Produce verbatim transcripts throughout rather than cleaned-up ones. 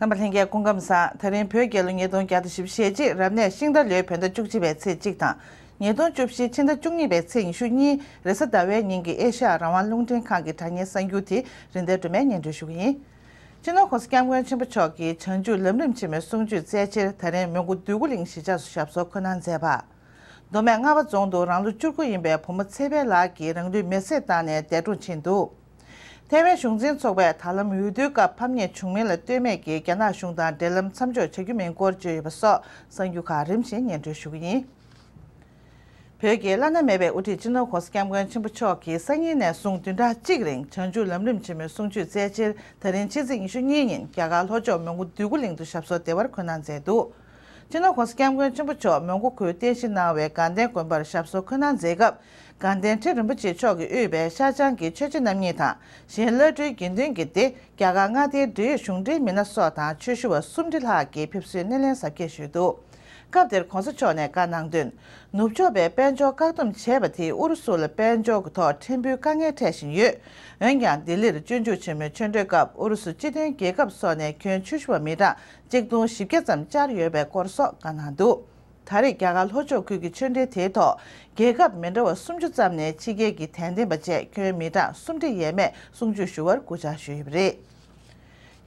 རྣམ་པ་ལྷན་རྒྱས་སྐུ་ཁམས་བཟང་། ད་རིང་བོད་རྒྱལ་ལོ་ཉིས་སྟོང་བརྒྱ་དང་བཞི་བཅུ་ཞེ་གཅིག་རབ་གནས་ཤིང་རྟ་ལོའི་བོད་ཟླ་བཅུ་གཅིག་པའི་ཚེས་གཅིག་དང་། ཉིས་སྟོང་བཅུ་བཞི་ཕྱི་ཟླ་བཅུ་གཉིས་པའི་ཚེས་ཉི་ཤུ་གཉིས་རེས་གཟའ་ཟླ་བའི་ཉིན་གྱི་ཨེ་ཤ་ཡ་རང་དབང་རླུང་འཕྲིན་ཁང་གི་དྲ་བརྙན་གསར་འགྱུར་དེ་རིག་ལྡན་སྒྲོལ་མས་སྙན་སྒྲོན་ཞུ་གི་ཡིན། སྤྱི་ནོར་༸གོང་ས་༸སྐྱབས་མགོན་ཆེན་པོ་མཆོག་གིས་བྱང་ཆུབ་ལམ་རིམ་ཆེན་མོའི་གསུང་ཆོས་སྩལ་ཕྱིར་ད་རིང་མོན་གྷོ་འདོད་རྒུ་གླིང་གཞིས་ཆགས་སུ་ཞབས་སོར་འཁོད་གནང་མཛད་པ། མདོ་སྨད་རྔ་བ་རྫོང་དུ་རང་ལོ་བཅུ་དགུ་ཡིན་པའི་བུ་མོ་ཚེ་འཕེལ་ལགས་ཀྱིས་རང་ལུས་མེར་སྲེག་བཏང་ནས་འདས་གྲོངས་ཕྱིན་འདུག་ཐའེ་ཝན་གཞུང་འཛིན་ཚོགས་པས་ད་ལམ་འོས་བསྡུའི་སྐབས་ཕམ་ཉེས་བྱུང་མིན་ལ་ལྟོས་མེད་ཀྱིས་རྒྱ་ནག་གཞུང་དང་འབྲེལ་ལམ་མཚམས་འཇོག་བྱ་རྒྱུ་མིན་སྐོར་བརྗོད་ཡོད་པ་སོགས་གསར་འགྱུར་ཁག་རིམ་བཞིན་སྙན་སྒྲོན་ཞུ་གི་ཡིན། བོད་ཀྱི་བླ་ན་མེད་པའི་དབུ་ཁྲིད་སྤྱི་ནོར་༸གོང་ས་༸སྐྱབས་མགོན་ཆེན་པོ་མཆོག་གིས་སང་ཉིན་ནས་བཟུང་བདུན་ཕྲག་གཅིག་རིང་བྱང་ཆུབ་ལམ་རིམ་ཆེན་མོའི་གསུང་ཆོས་སྩལ་ཕྱིར་ད་རིང་ཕྱི་ཚེས་ཉི་ཤུ་གཉིས་ཉིན་རྒྱ་གར་ལྷོ་ཕྱོགས་མོན་གྷོ་འདོད་རྒུ་གླིང་དུ་ཞབས་སོར་བདེ་བར་འཁོད་གནང་མཛད་འདུག་སྤྱི་ནོར་༸གོང་ས་༸སྐྱབས་མགོན་ཆེན་པོ་མཆོག་མོན་གྷོ་ཁུལ་རྟེན་གཞི་གནང་བའི་དགའ་ལྡན་དགོན་པར་ཞབས་སོར་འཁོད་གནང་མཛད་སྐབས། དགའ་ལྡན་ཁྲི་རིན་པོ་ཆེ་མཆོག་གིས་དབུས་པའི་ཤར་བྱང་གི་ཆོས་བྱེད་རྣམ་གཉིས་དང་གཞན་བླ་སྤྲུལ་དགེ་འདུན་གྱི་སྡེ། རྒྱ་གར་མངའ་སྡེའི་འབྲེལ་ཡོད་གཞུང་འབྲེལ་མི་སྣ་སོགས་དང་ཆོས་ཞུ་བ་སུམ་ཁྲི་ལྷག་གིས་ཕེབས་བསུའི་སྣེ་ལེན་གཟབ་རྒྱས་ཞུས་འདུག་སྐབས་དེར་༸གོང་ས་མཆོག་ནས་བཀའ་གནང་དོན། ནུབ་ཕྱོགས་པས་དཔལ་འབྱོར་བཀག་སྡོམ་བྱས་པ་དེས་ཨུ་རུ་སུ་ལ་དཔལ་འབྱོར་གྱི་ཐོག་ཕྲན་བུའི་དཀའ་ངལ་འཕྲད་བཞིན་ཡོད། འོན་ཀྱང་ལྡི་ལིར་སྤྱོད་འཇུག་ཆེན་མོའི་ཆོས་འབྲེལ་སྐབས་ཨུ་རུ་སུ་སྤྱི་མཐུན་རྒྱལ་ཁབ་སོགས་ནས་ཁྱོན་ཆོས་ཞུ་བ་མི་གྲངས་གཅིག་སྟོང་བཞི་བརྒྱ་ཙམ་བཅར་ཡོད་པའི་སྐོར་སོགས་བཀའ་གནང་འདུག་ད་རེས་རྒྱ་གར་ལྷོ་ཕྱོགས་ཁུལ་གྱི་ཆོས་འབྲེལ་དེའི་ཐོག་རྒྱལ་ཁབ་མི་འདྲ་བ་སུམ་ཅུ་ཙམ་ནས་ཕྱི་རྒྱལ་གྱི་དད་ལྡན་པ་བཅས་ཁྱོན་མི་གྲངས་སུམ་ཁྲི་ཡས་མས་གསུང་ཆོས་ཞུ་བར་སྐུ་བཅར་ཞུས་ཡོད་པ་རེད།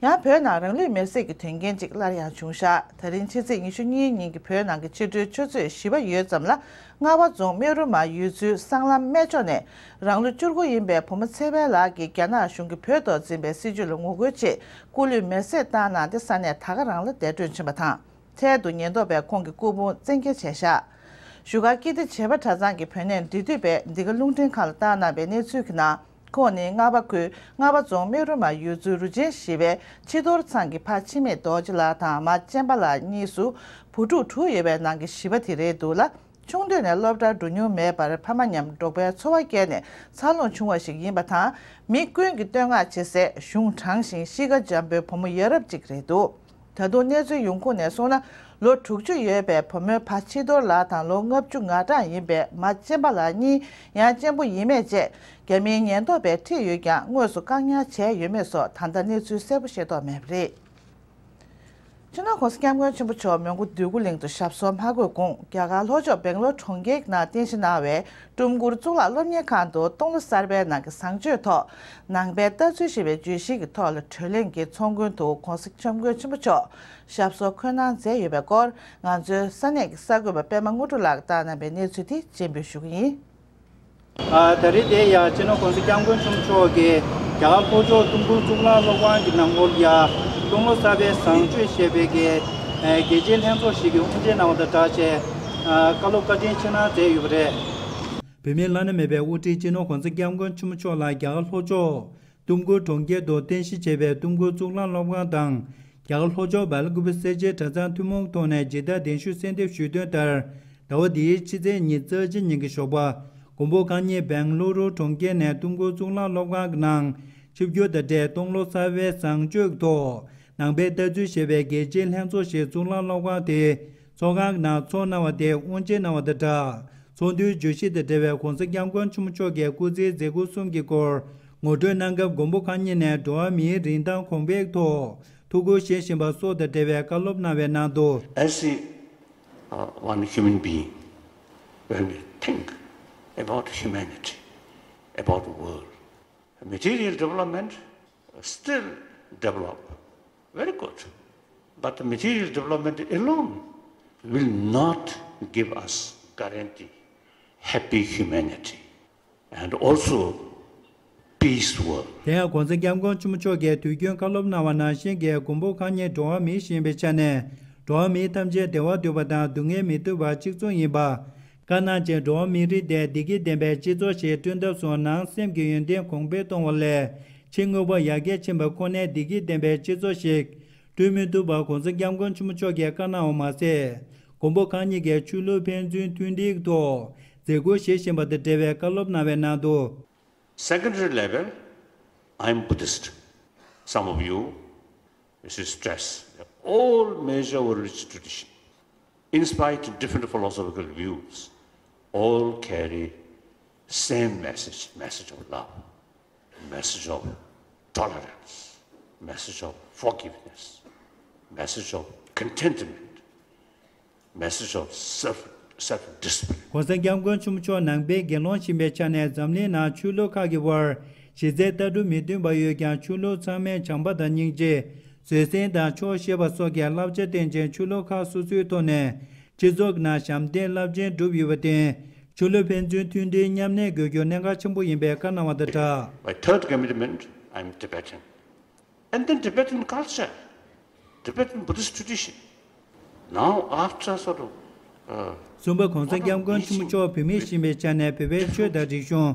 ཡང་བོད་ནང་རང་ལུས་མེར་སྲེག་གི་དོན་རྐྱེན་གཅིག་སླར་ཡང་བྱུང་བཞག་ད་རིང་ཕྱི་ཚེས་ཉི་ཤུ་གཉིས་ཉིན་གྱི་བོད་ནང་གི་ཕྱི་དྲོའི་ཆུ་ཚོད་བཞི་པ་ཡོལ་ཙམ་ལ་རྔ་བ་རྫོང་སྨན་རུ་མ་ཡུལ་ཚོའི་སྲང་ལམ་སྨད་ཕྱོགས་ནས་རང་ལོ་བཅུ་དགུ་ཡིན་པའི་བུ་མོ་ཚེ་འཕེལ་ལགས་ཀྱིས་རྒྱ་ནག་གཞུང་གིས་བོད་ཐོག་འཛིན་པའི་སྲིད་བྱུས་ལ་ངོ་རྒོལ་ཆེད་སྐུ་ལུས་མེར་སྲེག་བཏང་གནང་སྟེ་ས་གནས་ད་ག་རང་ལ་འདས་གྲོངས་ཕྱིན་པ་དང་། འཕྲལ་དུ་ཉེན་རྟོག་པས་ཁོང་གི་སྐུ་ཕུང་བཙན་འཁྱེར་བྱས་བཞག་བཞུགས་སྒར་ཀིརྟི་བྱེས་པ་གྲྭ་ཚང་གི་བོད་གནས་འབྲེལ་མཐུད་པས་འདི་ག་རླུང་འཕྲིན་ཁང་ལ་བཏང་གནང་བའི་གནས་ཚུལ་གྱི་ནང་། ཁོང་ནི་རྔ་བ་ཁུལ་རྔ་བ་རྫོང་སྨན་རུ་མ་ཡུལ་ཚོའི་རུ་ཆེན་བཞི་པའི་ཕྱི་རྡོར་ཚང་གི་ཕ་འཆི་མེད་རྡོ་རྗེ་ལགས་དང་མ་གཅེན་པ་ལགས་གཉིས་སུ་བུ་ཕྲུག་དྲུག་ཡོད་པའི་ནང་གི་བཞི་པ་དེ་རེད་འདུག་ལ། ཆུང་དུས་ནས་སློབ་གྲྭར་འགྲོ་མྱོང་མེད་པར་ཕ་མ་མཉམ་འབྲོག་པའི་འཚོ་བ་བསྐྱལ་ནས་འཚར་ལོངས་བྱུང་བ་ཞིག་ཡིན་པ་དང་། མི་ཀུན་གྱིས་བསྟོད་བསྔགས་བྱེད་སའི་གཞུང་དྲང་ཞིང་གཤིས་ཀ་འཇམ་པོའི་བུ་མོ་ཡ་རབས་ཅིག་རེད་འདུག་ད་དུང་གནས་ཚུལ་ཡོང་ཁུངས་ནས་གསུངས་ན། ལོ་དྲུག་ཅུ་ཡོད་པའི་བུ་མོའི་ཕ་འཆི་རྡོར་ལགས་དང་ལོ་ལྔ་བཅུ་ང་གྲངས་ཡིན་པའི་མ་གཅེན་པ་ལགས་གཉིས་ཡང་གཅེན་པོ་ཡིན་མེད་བཅས་རྒྱ་མིའི་ཉེན་རྟོག་པས་ཁྲིད་ཡོད་ཀྱང་དངོས་སུ་བཀག་ཉར་བྱས་ཡོད་མེད་སོགས་ད་ལྟ་གནས་ཚུལ་གསལ་པོ་ཤེས་རྟོགས་མེད་པ་རེད། སྤྱི་ནོར་༸གོང་ས་༸སྐྱབས་མགོན་ཆེན་པོ་མཆོག་མོན་གྷོ་འདོད་རྒུ་གླིང་དུ་ཞབས་སོར་མ་འཁོད་གོང་རྒྱ་གར་ལྷོ་ཕྱོགས་སྦེང་ལོར་གྲོང་ཁྱེར་ནང་རྟེན་གཞི་གནང་བའི་ཀྲུང་གུར་གཙུག་ལག་སློབ་གཉེར་ཁང་དུ་སྟོང་ལོ་གསར་པའི་ནང་གི་བཟང་སྤྱོད་ཐོག་ནང་པའི་ལྟ་ཚུལ་ཞེས་པའི་བརྗོད་གཞི་གི་ཐོག་ལ་གྲོས་གླེང་གི་ཚོགས་མགོན་དུ་༸གོང་ས་༸སྐྱབས་མགོན་ཆེན་པོ་མཆོག་ཞབས་སོར་འཁོད་གནང་མཛད་ཡོད་པའི་སྐོར་ང་ཚོའི་ས་གནས་ཀྱི་གསར་འགོད་པ་པད་མ་དངོས་གྲུབ་ལགས་ཀྱིས་བཏང་གནང་བའི་གནས་ཚུལ་དེ་སྤྱན་འབུལ་ཞུ་གི་ཡིན། ཨ། ད་རེས་དེ་ཡང་སྤྱི་ནོར་༸གོང་ས་༸སྐྱབས་མགོན་ཆེན་པོ་མཆོག་གིས་རྒྱ་གར་ལྷོ་ཕྱོགས་ཀྲུང་གུར་གཙུག་ལག་སློབ་ཁང་གི་ནང་ལོགས་ལ་ཡ་སྟོང་ལོ་གསར་པའི་བཟང་སྤྱོད་ཞེས་པའི་གི་ཨ་རྒྱལ་སྤྱིའི་ལྷན་ཚོགས་ཤིག་གི་དབུ་འབྱེད་གནང་བ་དང་སྦྲགས་བྱས། ཨ། བཀའ་སློབ་བཀའ་དྲིན་ཆེ་གནང་མཛད་ཡོད་པ་རེད། བོད་མིའི་བླ་ན་མེད་པའི་དབུ་ཁྲིད་སྤྱི་ནོར་༸གོང་ས་༸སྐྱབས་མགོན་ཆེན་པོ་མཆོག་ལ་རྒྱ་གར་ལྷོ་ཕྱོགས་ཏུམ་ཀུར་གྲོང་ཁྱེར་དུ་རྟེན་གཞི་བྱས་པའི་ཏུམ་ཀུར་གཙུག་ལག་སློབ་ཁང་དང་། རྒྱ་གར་ལྷོ་ཕྱོགས་སྦེལ་ཀོབ་སེར་བྱེས་གྲྭ་ཚང་ཐུན་མོང་ཐོག་ནས་ཇི་ལྟར་གདན་ཞུ་གསོལ་འདེབས་ཞུས་དོན་ལྟར། ཟླ་བ་འདིའི་ཕྱི་ཚེས་ཉི་ཤུ་རྩ་གཅིག་ཉིན་གྱི་ཞོགས་པ། མགོན་པོ་གང་ཉིད་སྦེང་ལུ་རུ་གྲོང་ཁྱེར་ནས་ཏུམ་ཀུར་གཙུག་ལག་སློབ་ཁང་གི་ནང་ཆིབས་བསྒྱུར་དང་འབྲེལ་སྟོང་ལོ་གསར་པའི་བཟང་སྤྱོད་ཀྱི་ཐོག་ནང་པའི་ལྟ་ཚུལ་ཞེས་པའི་རྒྱལ་སྤྱིའི་ལྷན་ཚོགས་ཤིག་གཙུག་ལག་སློབ་ཁང་དེའི་ཚོགས་ཁང་གི་ནང་ཚོགས་གནང་བ་དེ་དབུ་འབྱེད་གནང་བ་དང་སྦྲགས། ཚོགས་འདུའི་བརྗོད་གཞི་དང་འབྲེལ་བའི་༸གོང་ས་༸སྐྱབས་མགོན་ཆེན་པོ་མཆོག་གི་སྐུ་ཚེའི་མཛད་ཁུར་གསུམ་གྱི་སྐོར་ངོ་སྤྲོད་གནང་སྐབས། མགོན་པོ་གང་ཉིད་ནས་འགྲོ་བ་མིའི་རིན་ཐང་གོང་འཕེལ་ཐོག་ཐུགས་ཁུར་བཞེས་བཞིན་པ་སོགས་དང་འབྲེལ་བའི་བཀའ་སློབ་གནང་བའི་ནང་དུ། As a, uh, one human being, when we think about humanity, about the world, material development still develop, very good. But the material development alone will not give us guarantee happy humanity and also peace world. དེ་ཡང་༸གོང་ས་༸སྐྱབས་མགོན་ཆེན་པོ་མཆོག་གིས་དུས་རྒྱུན་བཀའ་སློབ་གནང་བ་ནང་བཞིན་གྱི་མགོན་པོ་གང་ཉིད་འགྲོ་བ་མི་ཞིག་ཡིན་པའི་ཆ་ནས་འགྲོ་བ་མི་ཐམས་ཅད་བདེ་བ་འདོད་པ་དང་སྡུག་བསྔལ་མི་འདོད་པ་གཅིག་མཚུངས་ཡིན་པ། བཀའ་གནང་ཅིང་། འགྲོ་བ་མི་རིགས་དེ་བདེ་སྐྱིད་ལྡན་པའི་སྤྱི་ཚོགས་ཤིག་བསྐྲུན་ཐབས་སུ་ནང་སེམས་ཀྱི་ཡོན་ཏན་གོང་འཕེལ་གཏོང་བ་ལས། ཕྱི་དངོས་པོ་ཡར་རྒྱས་ཕྱིན་པ་ཁོ་ནས་བདེ་སྐྱིད་ལྡན་པའི་སྤྱི་ཚོགས་ཤིག་བསྐྲུན་མི་ཐུབ་པ་༸གོང་ས་༸སྐྱབས་མགོན་ཆེན་པོ་མཆོག་གིས་བཀའ་གནང་བ་མ་ཟད། མགོན་པོ་གང་ཉིད་ཀྱིས་ཆོས་ལུགས་ཕན་ཚུན་མཐུན་སྒྲིལ་ཐོག་མཛད་ཁུར་བཞེས་བཞིན་པ་དང་འབྲེལ་བའི་བཀའ་སློབ་གནང་བའི་ནང་དུ། Secondary level, I am Buddhist. Some of you, you should stress that all major world religious tradition, in spite of different philosophical views, all carry same message, message of love, message of tolerance, message of forgiveness. message of contentment, message of self, self discipline. གོང་ས་སྐྱབས་མགོན་ཆེན་པོ་མཆོག་ནང་པའི་དགེ་སློང་ཡིན་པའི་ཆ་ནས་འཛམ་གླིང་ནང་ཆོས་ལུགས་ཁག་གི་དབར་གཞི་རྩའི་ལྟ་གྲུབ་མི་མཐུན་པ་ཡོད་ཀྱང་ཆོས་ལུགས་ཚང་མས་བྱམས་པ་དང་སྙིང་རྗེ། བཟོད་བསྲན་དང་ཆོག་ཤེས་པ་སོགས་ཀྱི་བསླབ་བྱ་བསྟན་ཅིང་ཆོས་ལུགས་ཁག་སོ་སོའི་ཐོག་ནས་སྤྱི་ཚོགས་ནང་བྱམས་བརྩེའི་རླབས་ཆེན་བསྒྲུབས་ཡོད་པར་བརྟེན། ཆོས་ལུགས་ཕན་ཚུན་མཐུན་སྒྲིལ་མཉམ་གནས་དགོས་རྒྱུ་གནད་འགག་ཆེན་པོ་ཡིན་པའི་བཀའ་གནང་བ་དང་སྦྲགས། My third commitment, I'm Tibetan. And then Tibetan culture, Tibetan Buddhist tradition. Now, after sort of, uh, གསུམ་པ། གོང་ས་སྐྱབས་མགོན་ཆེན་པོ་མཆོག་བོད་མི་ཡིན་པའི་ཆ་ནས་བོད་པའི་ཆོས་དང་རིག་གཞུང་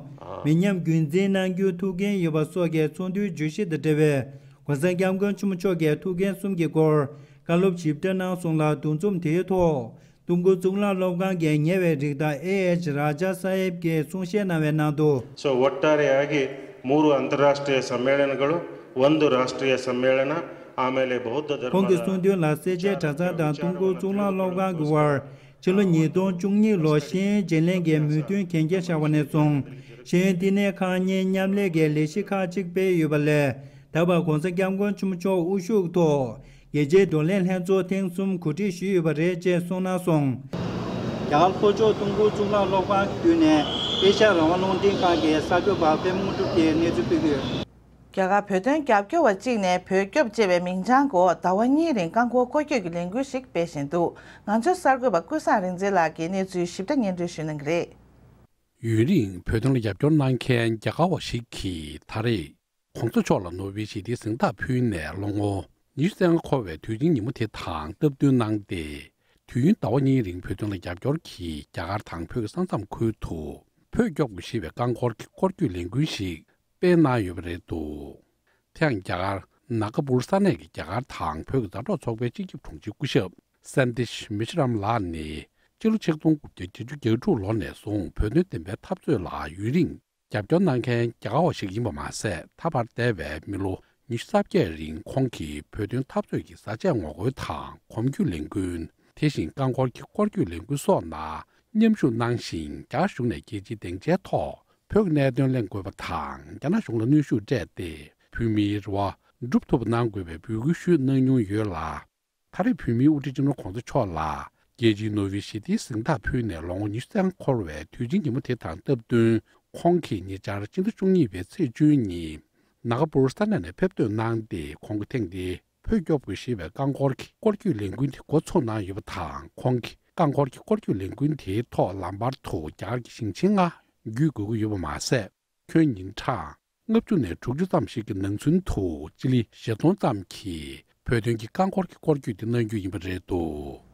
མི་ཉམས་རྒྱུན་འཛིན་གནང་རྒྱུའི་ཐུགས་འགན་ཡོད་པ་སོགས་ཀྱི་ཚོགས་འདུའི་བརྗོད་གཞི་དང་འབྲེལ་བའི་གོང་ས་སྐྱབས་མགོན་ཆེན་པོ་མཆོག་གི་ཐུགས་འགན་གསུམ་གྱི་སྐོར་བཀའ་སློབ་ཞིབ་ཕྲ་གནང་སོང་ལ། འདུ་འཛོམས་དེའི་ཐོག་ཏུང་ཀུའུ་གཙུག་ལག་སློབ་ཁང་གི་ཉེ་བའི་རིགས་བདག་ཨེ་ཨེཆ་རཱ་ཇ་ས་ཧེབ་ཀྱིས་གསུང་བཤད་གནང་བའི་ནང་དུ། ಸೊ ಒಟ್ಟಾರೆಯಾಗಿ ಮೂರು ಅಂತಾರಾಷ್ಟ್ರೀಯ ಸಮ್ಮೇಳನಗಳು, ಒಂದು ರಾಷ್ಟ್ರೀಯ ಸಮ್ಮೇಳನ, ಆಮೇಲೆ ಬೌದ್ಧ ཁོང་གིས་ధర్మದ གསུངས་དོན་ལ། སེར་བྱེས་གྲྭ་ཚང་དང་ཏུང་ཀུའུ་གཙུག་ལག་སློབ་ཁང་གི་དབར་ཕྱི་ལོ་ཉིས་སྟོང་བཅུ་གཉིས་ལོར་ཤེས་ཡོན་བརྗེ་ལེན་གྱི་མོས་མཐུན་གན་རྒྱ་བཞག་པ་ནས་བཟུང་ཤེས་ཡོན་བསྟི་གནས་ཁག་གཉིས་མཉམ་ལས་ཀྱི་ལས་གཞི་ཁག་ཅིག་སྤེལ་ཡོད་པ་ལས། ད་བར་གོང་ས་སྐྱབས་མགོན་ཆེན་པོ་མཆོག་དབུ་བཞུགས་ཐོག་རྒྱལ་སྤྱིའི་བགྲོ་གླེང་ལྷན་ཚོགས་ཐེངས་གསུམ་གོ་སྒྲིག་ཞུས་ཡོད་པ་རེད་ཅེས་གསུངས་གནང་སོང་། རྒྱ་གར་ལྷོ་ཕྱོགས་ཏུང་ཀུའུ་གཙུག་ལག་སློབ་ཁང་གི་མདུན་ནས་ཨེ་ཤ་ཡ་རང་དབང་རླུང་འཕྲིན་ཁང་གི་གསར་འགོད་པ་པད་མ་དངོས་གྲུབ་ཀྱིས་གནས་ཚུལ་ཕུལ་གྱི་ཡོད། རྒྱ་གར་བོད་དོན་རྒྱབ་སྐྱོར་བ་གཅིག་ནས་བོད་སྐྱོབ་ཅེས་པའི་མིང་བྱང་འོག་ཟླ་བ་གཉིས་རིང་རྐང་འཁོར་སྐོར་སྐྱོད་ཀྱི་ལས་འགུལ་ཞིག་སྤེལ་བཞིན་འདུག། ང་ཚོའི་གསར་འགོད་པ་ཀུན་བཟང་རིག་འཛིན་ལགས་ཀྱིས་གནས་ཚུལ་ཞིབ་ཕྲ་སྙན་སྒྲོན་ཞུ་གནང་གི་རེད། ཡུན་རིང་བོད་དོན་ལ་རྒྱབ་སྐྱོར་གནང་མཁན་རྒྱ་གར་བ་ཞིག་གིས་ད་རེས་གོང་ས་མཆོག་ལ་ནོ་བེལ་ཞི་བདེའི་གཟེངས་རྟགས་ཕུལ་ནས་ལོ་ངོ་ཉི་ཤུ་རྩ་ལྔ་འཁོར་བའི་དུས་ཆེན་ཉིན་མོ་དེ་དང་སྟབས་བསྟུན་གནང་སྟེ། དུས་ཡུན་ཟླ་བ་གཉིས་རིང་བོད་དོན་ལ་རྒྱབ་སྐྱོར་གྱིས་རྒྱ་གར་དང་བོད་ཀྱི་ས་མཚམས་ཁུལ་དུ་བོད་སྐྱོབ་དགོས་ཞེས་པའི་རྐང་འཁོར་གྱི་སྐོར་སྐྱོད་ལས་འགུལ་ཞིག་སྤེལ་གནང་ཡོད་པ་རེད་འདུག། དེ་ཡང་རྒྱ་གར་ནཱ་ག་པུར་ས་གནས་ཀྱི་རྒྱ་གར་དང་བོད་ཀྱི་མཛའ་གྲོགས་ཚོགས་པའི་སྤྱི་ཁྱབ་དྲུང་ཆེ་སྐུ་ཞབས་སན་ཏིཤ་མི་ཤི་རམ་ལགས་ནི། སྤྱི་ལོ་ཆིག་སྟོང་དགུ་བརྒྱ་བརྒྱད་ཅུ་གྱ་དྲུག་ལོ་ནས་བཟུང་བོད་དོན་བདེན་པའི་འཐབ་རྩོད་ལ་ཡུན་རིང་རྒྱབ་སྐྱོར་གནང་མཁན་རྒྱ་གར་བ་ཞིག་ཡིན་པ་མ་ཟད། ད་བར་འདས་པའི་མི་ལོ་ཉི་ཤུ་རྩ་བརྒྱད་རིང་ཁོང་གིས་བོད་དོན་འཐབ་རྩོད་ཀྱི་བཟའ་ཆས་ངོ་རྒོལ་དང་གོམ་བགྲོད་ལས་འགུལ། དེ་བཞིན་རྐང་འཁོར་གྱི་སྐོར་སྐྱོད་ལས་འགུལ་སོགས་ནང་མཉམ་ཞུགས་གནང་ཞིང་། རྒྱ་གཞུང་ནས་རྒྱལ་སྤྱིའི་སྡིངས་ཆའི་ཐོག་བོད་ཀྱི་གནད་དོན་གླེང་དགོས་པ་དང་། རྒྱ་ནག་གཞུང་ལ་གནོན་ཤུགས་སྤྲད་དེ་བོད་མིའི་རེ་བ་སྒྲུབ་ཐུབ་པ་གནང་དགོས་པའི་འབོད་སྐུལ་ཞུས་གནང་མྱོང་ཡོད་ལ། ད་རེས་བོད་མིའི་དབུ་ཁྲིད་སྤྱི་ནོར་༸གོང་ས་མཆོག་ལ་རྒྱལ་སྤྱིའི་ནོ་བེལ་ཞི་བདེའི་གཟེངས་རྟགས་ཕུལ་ནས་ལོ་ངོ་ཉི་ཤུ་རྩ་ལྔ་འཁོར་བའི་དུས་ཆེན་ཉིན་མོ་དེ་དང་སྟབས་བསྟུན། ཁོང་གིས་ཉེ་ཆར་སྤྱི་ཟླ་བཅུ་གཉིས་པའི་ཚེས་བཅུ་ཉིན་ནཱ་ག་པུར་ས་གནས་ནས་ཕེབས་ཐོན་གནང་སྟེ། ཁོང་གིས་ཐེངས་འདིའི་བོད་སྐྱོབ་དགོས་ཞེས་པའི་རྐང་འཁོར་གྱི་སྐོར་སྐྱོད་ལས་འགུལ་དེ་འགོ་ཚུགས་གནང་ཡོད་པ་དང་། ཁོང་གིས་རྐང་འཁོར་གྱི་སྐོར་སྐྱོད་ལས་འགུལ་དེའི་ཐོག་ལམ་བར་དུ་རྒྱ་གར་གྱི་ཞིང་ཆེན་ལྔ་བརྒྱུད་དགོས་ཀྱི་ཡོད་པ་མ་ཟད། ཁྱོན་ཉིན་གྲངས་ལྔ་བཅུ་ནས་དྲུག་ཅུ་ཙམ་ཞིག་གི་ནང་ཚུན་དུ་སྤྱི་ལེ་བཞི་སྟོང་ཙམ་གྱིས་བོད་དོན་གྱི་རྐང་འཁོར་གྱི་སྐོར་སྐྱོད་དེ་གནང་རྒྱུ་ཡིན་པ་རེད་འདུག།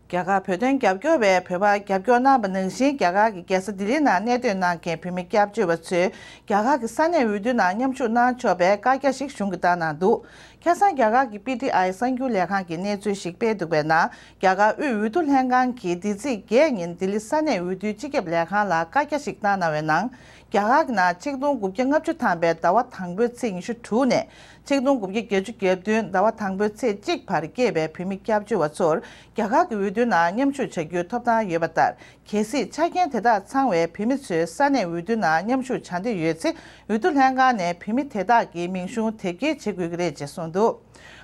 རྒྱ་གར་བོད་དོན་རྒྱབ་སྐྱོར་བས་བོད་པར་རྒྱབ་སྐྱོར་གནང་བ་ནང་བཞིན། རྒྱ་གར་གྱི་རྒྱལ་ས་ལྡི་ལི་ནང་གནས་སྡོད་གནང་མཁན་བོད་མི་སྐྱབས་བཅོལ་བ་ཚོས་རྒྱ་གར་གྱི་ས་གནས་འོས་བསྡུ་ནང་མཉམ་ཞུགས་གནང་ཆོག་པའི་བཀའ་རྒྱ་ཞིག་གཞུང་གིས་བཏང་གནང་འདུག། ཁ་སང་རྒྱ་གར་གྱི་པི་ཏི་ཨའི་གསར་འགྱུར་ལས་ཁང་གིས་གནས་ཚུལ་ཞིག་སྤེལ་འདུག་པའི་ནང་། རྒྱ་གར་དབུས་འོས་བསྡུ་ལྷན་ཁང་གིས་འདི་ཚེས་བརྒྱད་ཉིན་ལྡི་ལི་ས་གནས་འོས་བསྡུའི་སྤྱི་ཁྱབ་ལས་ཁང་ལ་བཀའ་རྒྱ་ཞིག་བཏང་གནང་བའི་ནང་། རྒྱ་གར་གྱི་ནང་ཆིག་སྟོང་དགུ་བརྒྱ་ལྔ་བཅུ་ཐམ་པའི་ཟླ་བ་དང་པོའི་ཚེས་ཉི་ཤུ་དྲུག་ནས་ཆིག་སྟོང་དགུ་བརྒྱ་བརྒྱད་ཅུ་གྱ་བདུན་ཟླ་བ་དང་པོའི་ཚེས་གཅིག་བར་སྐྱེས་པའི་བོད་མི་སྐྱབས་བཅོལ་བ་ཚོར་རྒྱ་གར་གྱི་འོས་བསྡུ་ནང་མཉམ་ཞུགས་བྱ་རྒྱུའི་ཐོབ་ཐང་ཡོད་པ་ལྟར། གལ་སྲིད་ཆ་རྐྱེན་དེ་དག་ཚང་བའི་བོད་མི་ཚོས་ས་གནས་འོས་བསྡུ་ནང་མཉམ་ཞུགས་བྱ་འདོད་ཡོད་ཚེ། འོས་བསྡུ་ལྷན་ཁང་ནས་བོད་མི་དེ་དག་གི་མིང་གཞུང་དེབ་སྐྱེལ་བྱེད་དགོས་ཀྱི་རེད་ཅེས་གསུངས་འདུག།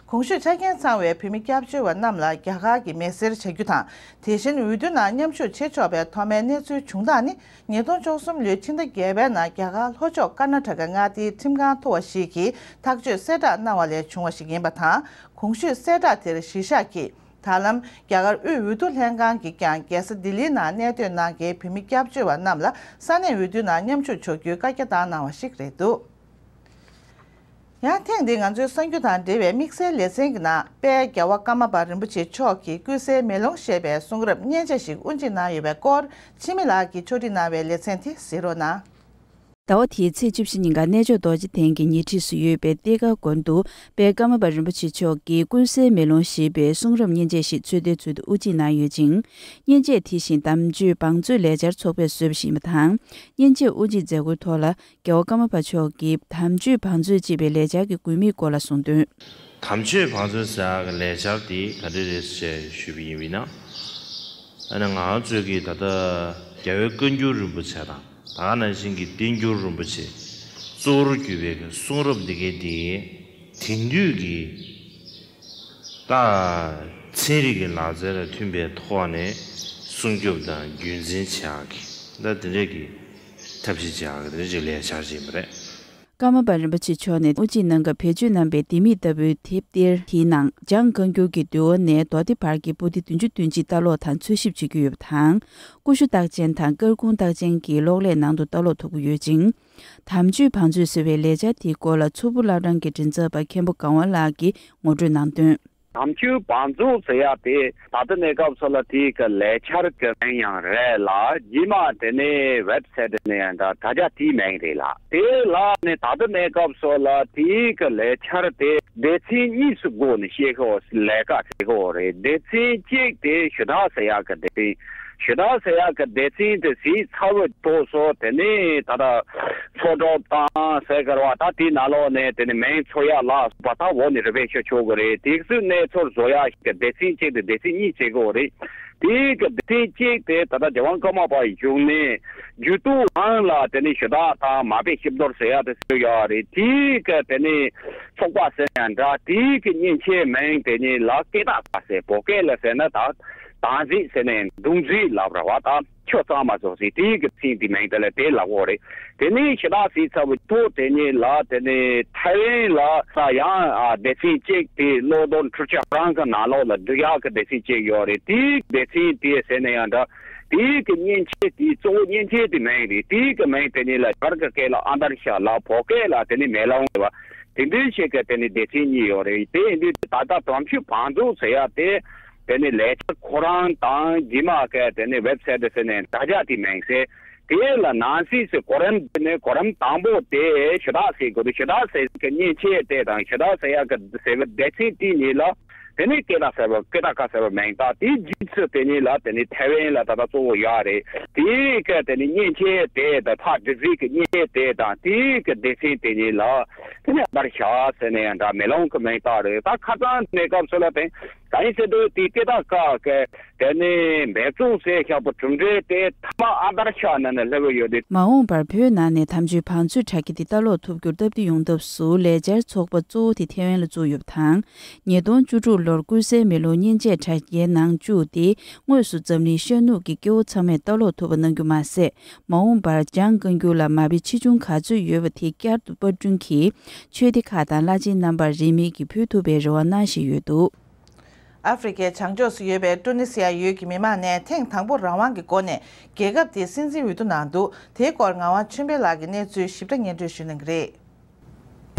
གོང་ཞུས་ཆ་རྐྱེན་ཚང་བའི་བོད་མི་སྐྱབས་བཅོལ་བ་རྣམས་ལ་རྒྱ་གར་གྱི་མི་སེར་བྱ་རྒྱུ་དང་། དེ་བཞིན་འོས་བསྡུ་ནང་མཉམ་ཞུགས་བྱེད་ཆོག་པའི་ཐོག་མའི་གནས་ཚུལ་བྱུང་སྟངས་ནི། ཉིས་སྟོང་བཅུ་གསུམ་ལོའི་ཕྱི་ཟླ་བརྒྱད་པའི་ནང་རྒྱ་གར་ལྷོ་ཕྱོགས་ཀར་ན་ཊ་ཀ་མངའ་སྡེའི་ཁྲིམས་ཁང་མཐོ་བ་ཞིག་གིས་ཐག་གཅོད་གསལ་བསྒྲགས་གནང་བ་ལས་བྱུང་བ་ཞིག་ཡིན་པ་དང་། གོང་ཞུས་གསལ་བསྒྲགས་དེར་གཞི་བཞག་གིས། ད་ལམ་རྒྱ་གར་དབུས་འོས་བསྡུ་ལྷན་ཁང་གིས་ཀྱང་རྒྱལ་ས་ལྡི་ལིའི་ནང་གནས་སྡོད་གནང་མཁན་བོད་མི་སྐྱབས་བཅོལ་བ་རྣམས་ལ་ས་གནས་འོས་བསྡུ་ནང་མཉམ་ཞུགས་ཆོག་རྒྱུའི་བཀའ་རྒྱ་བཏང་གནང་བ་ཞིག་རེད་འདུག། ཡང་ཐེངས་འདིའི་ང་ཚོའི་གསར་འགྱུར་དང་འབྲེལ་བའི་དམིགས་བསལ་ལེ་ཚན་གྱི་ནང་། དཔལ་རྒྱལ་བ་ཀརྨ་པ་རིན་པོ་ཆེ་མཆོག་གིས་ཀུན་གསལ་མེ་ལོང་ཞེས་པའི་གསུང་རབ་མཉེན་ཆས་ཤིག་དབུ་འབྱེད་གནང་ཡོད་པའི་སྐོར། འཆི་མེད་ལགས་ཀྱིས་ཕྱོགས་སྒྲིག་གནང་བའི་ལེ་ཚན་དེ་གཟིགས་རོགས་གནང་། ཟླ་བ་འདིའི་ཚེས་བཅུ་བཞི་ཉིན་ཀ་གནས་མཆོག་རྡོ་རྗེ་གདན་གྱི་ཉེ་འཁྲིས་སུ་ཡོད་པའི་གཏེར་སྒར་དགོན་དུ་དཔལ་ཀརྨ་པ་རིན་པོ་ཆེ་མཆོག་གིས་ཀུན་གསལ་མེ་ལོང་ཞེས་པའི་གསུང་རབ་མཉེན་ཆས་ཤིག་ཚོད་ལྟའི་ཚུལ་དུ་དབུ་འབྱེད་གནང་ཡོད་ཅིང་། མཉེན་ཆས་དེ་བཞིན་དམ་ཆོས་བང་མཛོད་ལས་འཆར་ཚོགས་པས་བཟོས་པ་ཞིག་ཡིན་པ་དང་། མཉེན་ཆས་དབུ་འབྱེད་མཛད་སྒོའི་ཐོག་ལ་རྒྱལ་བ་ཀརྨ་པ་མཆོག་གིས་དམ་ཆོས་བང་མཛོད་ཅེས་པའི་ལས་འཆར་གྱི་དགོས་དམིགས་སྐོར་ལ་གསུངས་དོན། དམ་ཆོས་བང་མཛོད་ཟེར་ཡག་གི་ལས་འཆར་དེ་ག་འདྲ་རེད་ཅེས་ཞུས་པ་ཡིན་ན། ཨ་ནི་ང་ཚོས་ཀྱི་ད་ལྟ་རྒྱལ་བའི་བཀའ་འགྱུར་རིན་པོ་ཆེ་དང་། ད་ག་ནང་བཞིན་གྱི་བསྟན་འགྱུར་རིན་པོ་ཆེ་གཙོ་བོར་གྱུར་པའི་གསུང་རབ་འདི་གའི་དེ་དེང་དུས་ཀྱི་ ད་ཚན་རིག་གི་ལག་རྩལ་ལ་མཐུན་པའི་ཐོག་ནས་སྲུང་སྐྱོབ་དང་རྒྱུན་འཛིན་བྱེད་ཡག་གི་ད་དེ་འདྲས་ཀྱི་ཐབས་ཤེས་བྱེད་ཡག་གི་དེ་འདྲས་ཀྱི་ལས་འཆར་ཞིག་ཡིན་པ་རེད། ཀརྨ་པ་རིན་པོ་ཆེ་མཆོག་ནས་དབུ་འབྱེད་གནང་སྐབས་བེད་སྤྱོད་གནང་པའི་ལྡེ་མིག་ལྟ་བུའི་དེབ་ཐེར་དེའི་ནང་བྱང་ཀང་ཀྱོའི་དུས་འོག་ནས་མདོ་སྡེ་བར་གྱི་པོ་ཏི་བདུན་ཅུ་དོན་གཅིག་ལྟ་ཀློག་དང་འཚོལ་ཞིབ་བྱེད་ཀྱི་ཡོད་པ་དང་། ཀུ་ཤུ་རྟགས་ཅན་དང་སྐར་ཁུང་རྟགས་ཅན་གྱི་གློག་ཀླད་ནང་དུ་ལྟ་ཀློག་ཐུབ་ཀྱི་ཡོད་ཅིང་། དམ་ཆོས་བང་མཛོད་ཟེར་བའི་ལས་འཆར་དེའི་སྐོར་ལ་མཚུར་ཕུ་བླ་བྲང་གི་མགྲིན་ཚབ་པ་མཁན་པོ་གང་བ་ལགས་ཀྱིས་ངོ་སྤྲོད་གནང་དོན། དམ་ཆོས་བང་མཛོད་ཟེར་ཡ་དེ་ད་ལྟ་གནས་སྐབས་སུ་ལ་དེའི་གི་ལས་འཆར་གི་མིང་ཡང་རེད་ལ། རྗེས་མ་དེ་ནས་ཝེབ་སའིཊ་ནས་ཡང་འདྲ་དྲ་རྒྱ་དེའི་མིང་རེད་ལ། དེ་ལ་ནི་ད་ལྟ་གནས་སྐབས་སུ་ལ་དེའི་གི་ལས་འཆར་དེ་སྡེ་ཚན་གཉིས་སུ་བགོས་ནས་བཤད་ཤོག་ལས་ཀ་བྱེད་ཤོག་རེད། སྡེ་ཚན་གཅིག་དེ་ཞུ་དག་ཟེར་ཡག་གི་སྡེ་ཚན། ཞུ་དག་ཟེར་ཡག་གི་སྡེ་ཚན་དེ་གཟིགས་ཚར་བའི་ཐོག་སོ་དེ་ནས་ད་ལྟ་འཚོལ་སྒྲུབ་དང་ཟེར་གི་རེད་བ། ད་དེའི་ནང་ལོགས་ནས་དེ་ནས་མིང་འཚོལ་ཡག་ལ་སོགས་པ་ད་འོག་ནས་རི་བེད་ཤོད་ཆོག་གི་རེད། དེ་ཚོའི་གནས་ཚུལ་བཟོ་ཡག་གི་སྡེ་ཚན་གཅིག་དེ་སྡེ་ཚན་གཉིས་བྱེད་དགོས་རེད། དེའི་གི་སྡེ་ཚན་གཅིག་དེ་ད་ལྟ་རྒྱལ་དབང་ཀརྨ་པ་བཞུགས་གནས་རྒྱུད་དུ་ཨང་ལ་དེ་ནས་ཞུ་དག་དང་མ་དཔེ་ཞིབ་བསྡུར་ཟེར་ཡག་དེ་ཚོ་ཡོད་རེད། དེའི་གི་དེ་ནས་ཚོགས་པ་ཟེར་ཡང་འདྲ། དེའི་གི་མཉེན་ཆས་མིང་དེ་ཉིད་ལ་ཀེ་ཏ་ཀ་ཟེར། བོད་སྐད་ལ་ཟེར་ན་ད་དང་ཟིག་ཟེར་ནས་མདུང་ཟིག་ལབ་ར་བ། ད་ཁྱོད་གཙང་མ་བཟོ་ཟིག་དེའི་གི་ཚིག་དེ་མིང་དེ་ལ་དེ་ལབ་འོ་རེད། དེ་ནས་ཞུ་དག་ཟིག་ཚར་བའི་ཐོག་དེ་ཉིད་ལ་དེ་ནས་ཐའེ་ཝན་ལ་ས་ཡང་ཨ་སྡེ་ཚན་གཅིག་དེ་བློ་བཟང་འཕྲུལ་ཆས་རང་གི་ནང་ལོགས་ལ་འདུ་ཡག་གི་སྡེ་ཚན་གཅིག་ཡོད་རེད། དེའི་སྡེ་ཚན་དེ་ཟེར་ན་ཡང་འདྲ། དེའི་གི་མཉེན་ཆས་དེའི་གཙོ་བོ་མཉེན་ཆས་དེ་མིང་རེད། དེའི་གི་མིང་དེ་ཉིད་ལ་བར་གི་སྐད་ལ་ཨ་དར་ཤ་ལ། བོད་སྐད་ལ་དེ་ནི་མེ་ལོང་ཟེར་བ། དེ་འདྲའི་ཞིག་གི་དེ་ནི་སྡེ་ཚན་གཉིས་ཡོད་རེད། དེ་ཡིན་དུས་ད་ལྟ་དམ་ཆོས་བང་མཛོད་ཟེར་ཡ་དེ་དེ་ནི་ལས་འཆར་ཁོ་རང་དང་རྗེས་མ་གི་དེ་ནི་ཝེབ་སའིཊ་ཟེར་ནས་དྲ་རྒྱ་དེ་མིང་ཟེར། དེ་ལ་ནང་གསེས་སུ་གོ་རིམ་དེ་ནི་གོ་རིམ་དང་པོ་དེ་ཞུ་དག་ཟེར་དགོས་རེད། ཞུ་དག་ཟེར་གི་མཉེན་ཆས་དེ་དང་ཞུ་དག་ཟེར་ཡ་གི་ཟེར་བའི་སྡེ་ཚན་དེ་གཉིས་ལ། དེ་ནས་ཀེ་ཏ་ཟེར་བ་ཀེ་ཏ་ཀ་ཟེར་བ་མིང་བཏགས། དེའི་རྗེས་སུ་དེ་ཉིད་ལ་དེ་ནས་ཐའེ་ཝན་ལ་ད་ལྟ་གཙོ་བོ་ཡོད་རེད། དེའི་ཀ་དེ་ནས་མཉེན་ཆས་དེ་དང་ཕར་སྒྲིག་གཞི་གི་མཉེན་ཆས་དེ་དང་དེའི་ཀ་སྡེ་ཚན་དེ་ཉིད་ལ་དེ་ནས་ཨ་དར་ཤ་ཟེར་ནས་ཡང་འདྲ་མེ་ལོང་གི་མིང་བཏགས་རེད། ད་ཁ་སང་གནས་སྐབས་སུ་ལ་དེ་ག་ཡིན་ཟེར་དུས་དེའི་ཀེ་ཏ་ཀ་གི་དེ་ནས་འབད་བརྩོན་ཟེར་བཞག་པ་གྲུབ་འབྲས་དེ་ཐ་མ་ཨ་དར་ཤ་ནང་ནས་སླེབས་ཡོད་རེད། མ་འོངས་པར་བོད་ནང་ནས་དམ་ཆོས་བང་མཛོད་དྲ་རྒྱ་དེ་ལྟ་ཀློག་ཐུབ་རྒྱུར་སྟབས་བདེ་ཡོང་ཐབས་སུ་ལས་འཆར་ཚོགས་པ་གཙོ་བོ་དེ་ཐའེ་ཝན་ལ་བཙུགས་ཡོད་པ་དང་། ཉིས་སྟོང་བཅུ་དྲུག་ལོར་ཀུན་གསལ་མེ་ལོང་མཉེན་ཆས་དྲ་རྒྱའི་ནང་བཅུག་སྟེ། དངོས་སུ་འཛམ་གླིང་ཤར་ནུབ་ཀྱི་སྐྱེ་བོ་ཚང་མས་ལྟ་ཀློག་ཐུབ་པ་གནང་རྒྱུ་མ་ཟད། མ་འོངས་པར་བྱང་ཀང་ཀྱོ་ལ་མ་དཔེ་ཆེ་ཆུང་ག་ཚོད་ཡོད་པ་དེ་བསྐྱར་དུ་པར་སྐྲུན་གྱིས་ཆོས་སྡེ་ཁག་དང་བླ་ཆེན་རྣམ་པར་རིན་མེད་ཀྱིས་ཕུལ་ཐུབ་པའི་རེ་བ་གནང་བཞིན་ཡོད་འདུག། ཨ་ཧྥེ་རི་ཁའི་བྱང་ཕྱོགས་སུ་ཡོད་པའི་ཀྲུ་ནི་སི་ཡ་ཡུལ་གྱི་མི་མང་ནས་ཐེངས་དང་པོར་རང་དབང་གི་སྒོ་ནས་རྒྱལ་ཁབ་དེའི་སྲིད་འཛིན་འོས་བསྡུ་གནང་འདུག། དེའི་སྐོར་ངག་དབང་ཆོས་འཕེལ་ལགས་ཀྱིས་གནས་ཚུལ་ཞིབ་ཕྲ་སྙན་སྒྲོན་ཞུ་གནང་གི་རེད།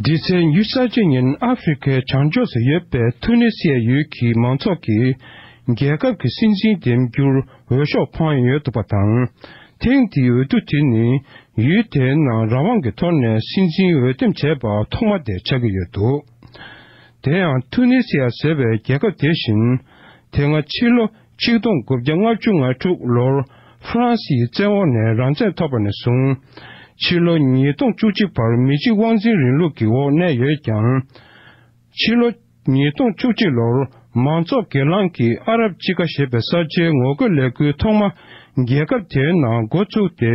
འདི་ཚེས་ཉི་ཤུ་རྩ་གཅིག་ཉིན་ཨ་ཧྥེ་རི་ཁའི་བྱང་ཕྱོགས་སུ་ཡོད་པའི་ཐུ་ནི་སི་ཡ་ཡུལ་གྱི་མང་ཚོགས་ཀྱིས་རྒྱལ་ཁབ་ཀྱི་སྲིད་འཛིན་འདེམས་རྒྱུར་འོས་ཤོག་འཕངས་ཡོད་འདུག་པ་དང་། ཐེངས་འདིའི་འོས་བསྡུ་དེ་ནི་ཡུལ་དེའི་ནང་རང་དབང་གི་ཐོག་ནས་སྲིད་འཛིན་འོས་འདེམས་བྱས་པ་ཐོག་མ་དེ་ཆགས་ཀྱི་ཡོད་འདུག། དེ་ཡང་ཐུ་ནི་སི་ཡ་ཟེར་བའི་རྒྱལ་ཁབ་དེ་བཞིན་དེ་སྔ་ཕྱི་ལོ་ཆིག་སྟོང་དགུ་བརྒྱ་ལྔ་བཅུ་ང་དྲུག་ལོར་ཧྥ་རན་སིའི་བཙན་འོག་ནས་རང་བཙན་ཐོབ་པ་ནས་བཟུང་ཕྱི་ལོ་ཉིས་སྟོང་བཅུ་གཅིག་བར་མི་གཅིག་དབང་འཛིན་རིང་ལུགས་ཀྱི་འོག་གནས་ཡོད་ཀྱང་། ཕྱི་ལོ་ཉིས་སྟོང་བཅུ་གཅིག་ལོར་མང་གཙོ་སྒེར་ལངས་ཀྱིས་ཨ་རབ་ཅི་ཀ་ཞེས་པའི་ས་ཆའི་ངོ་རྒོལ་ལས་འགུལ་ཐོག་མ་རྒྱལ་ཁབ་དེའི་ནང་འགོ་བཙུགས་ཏེ།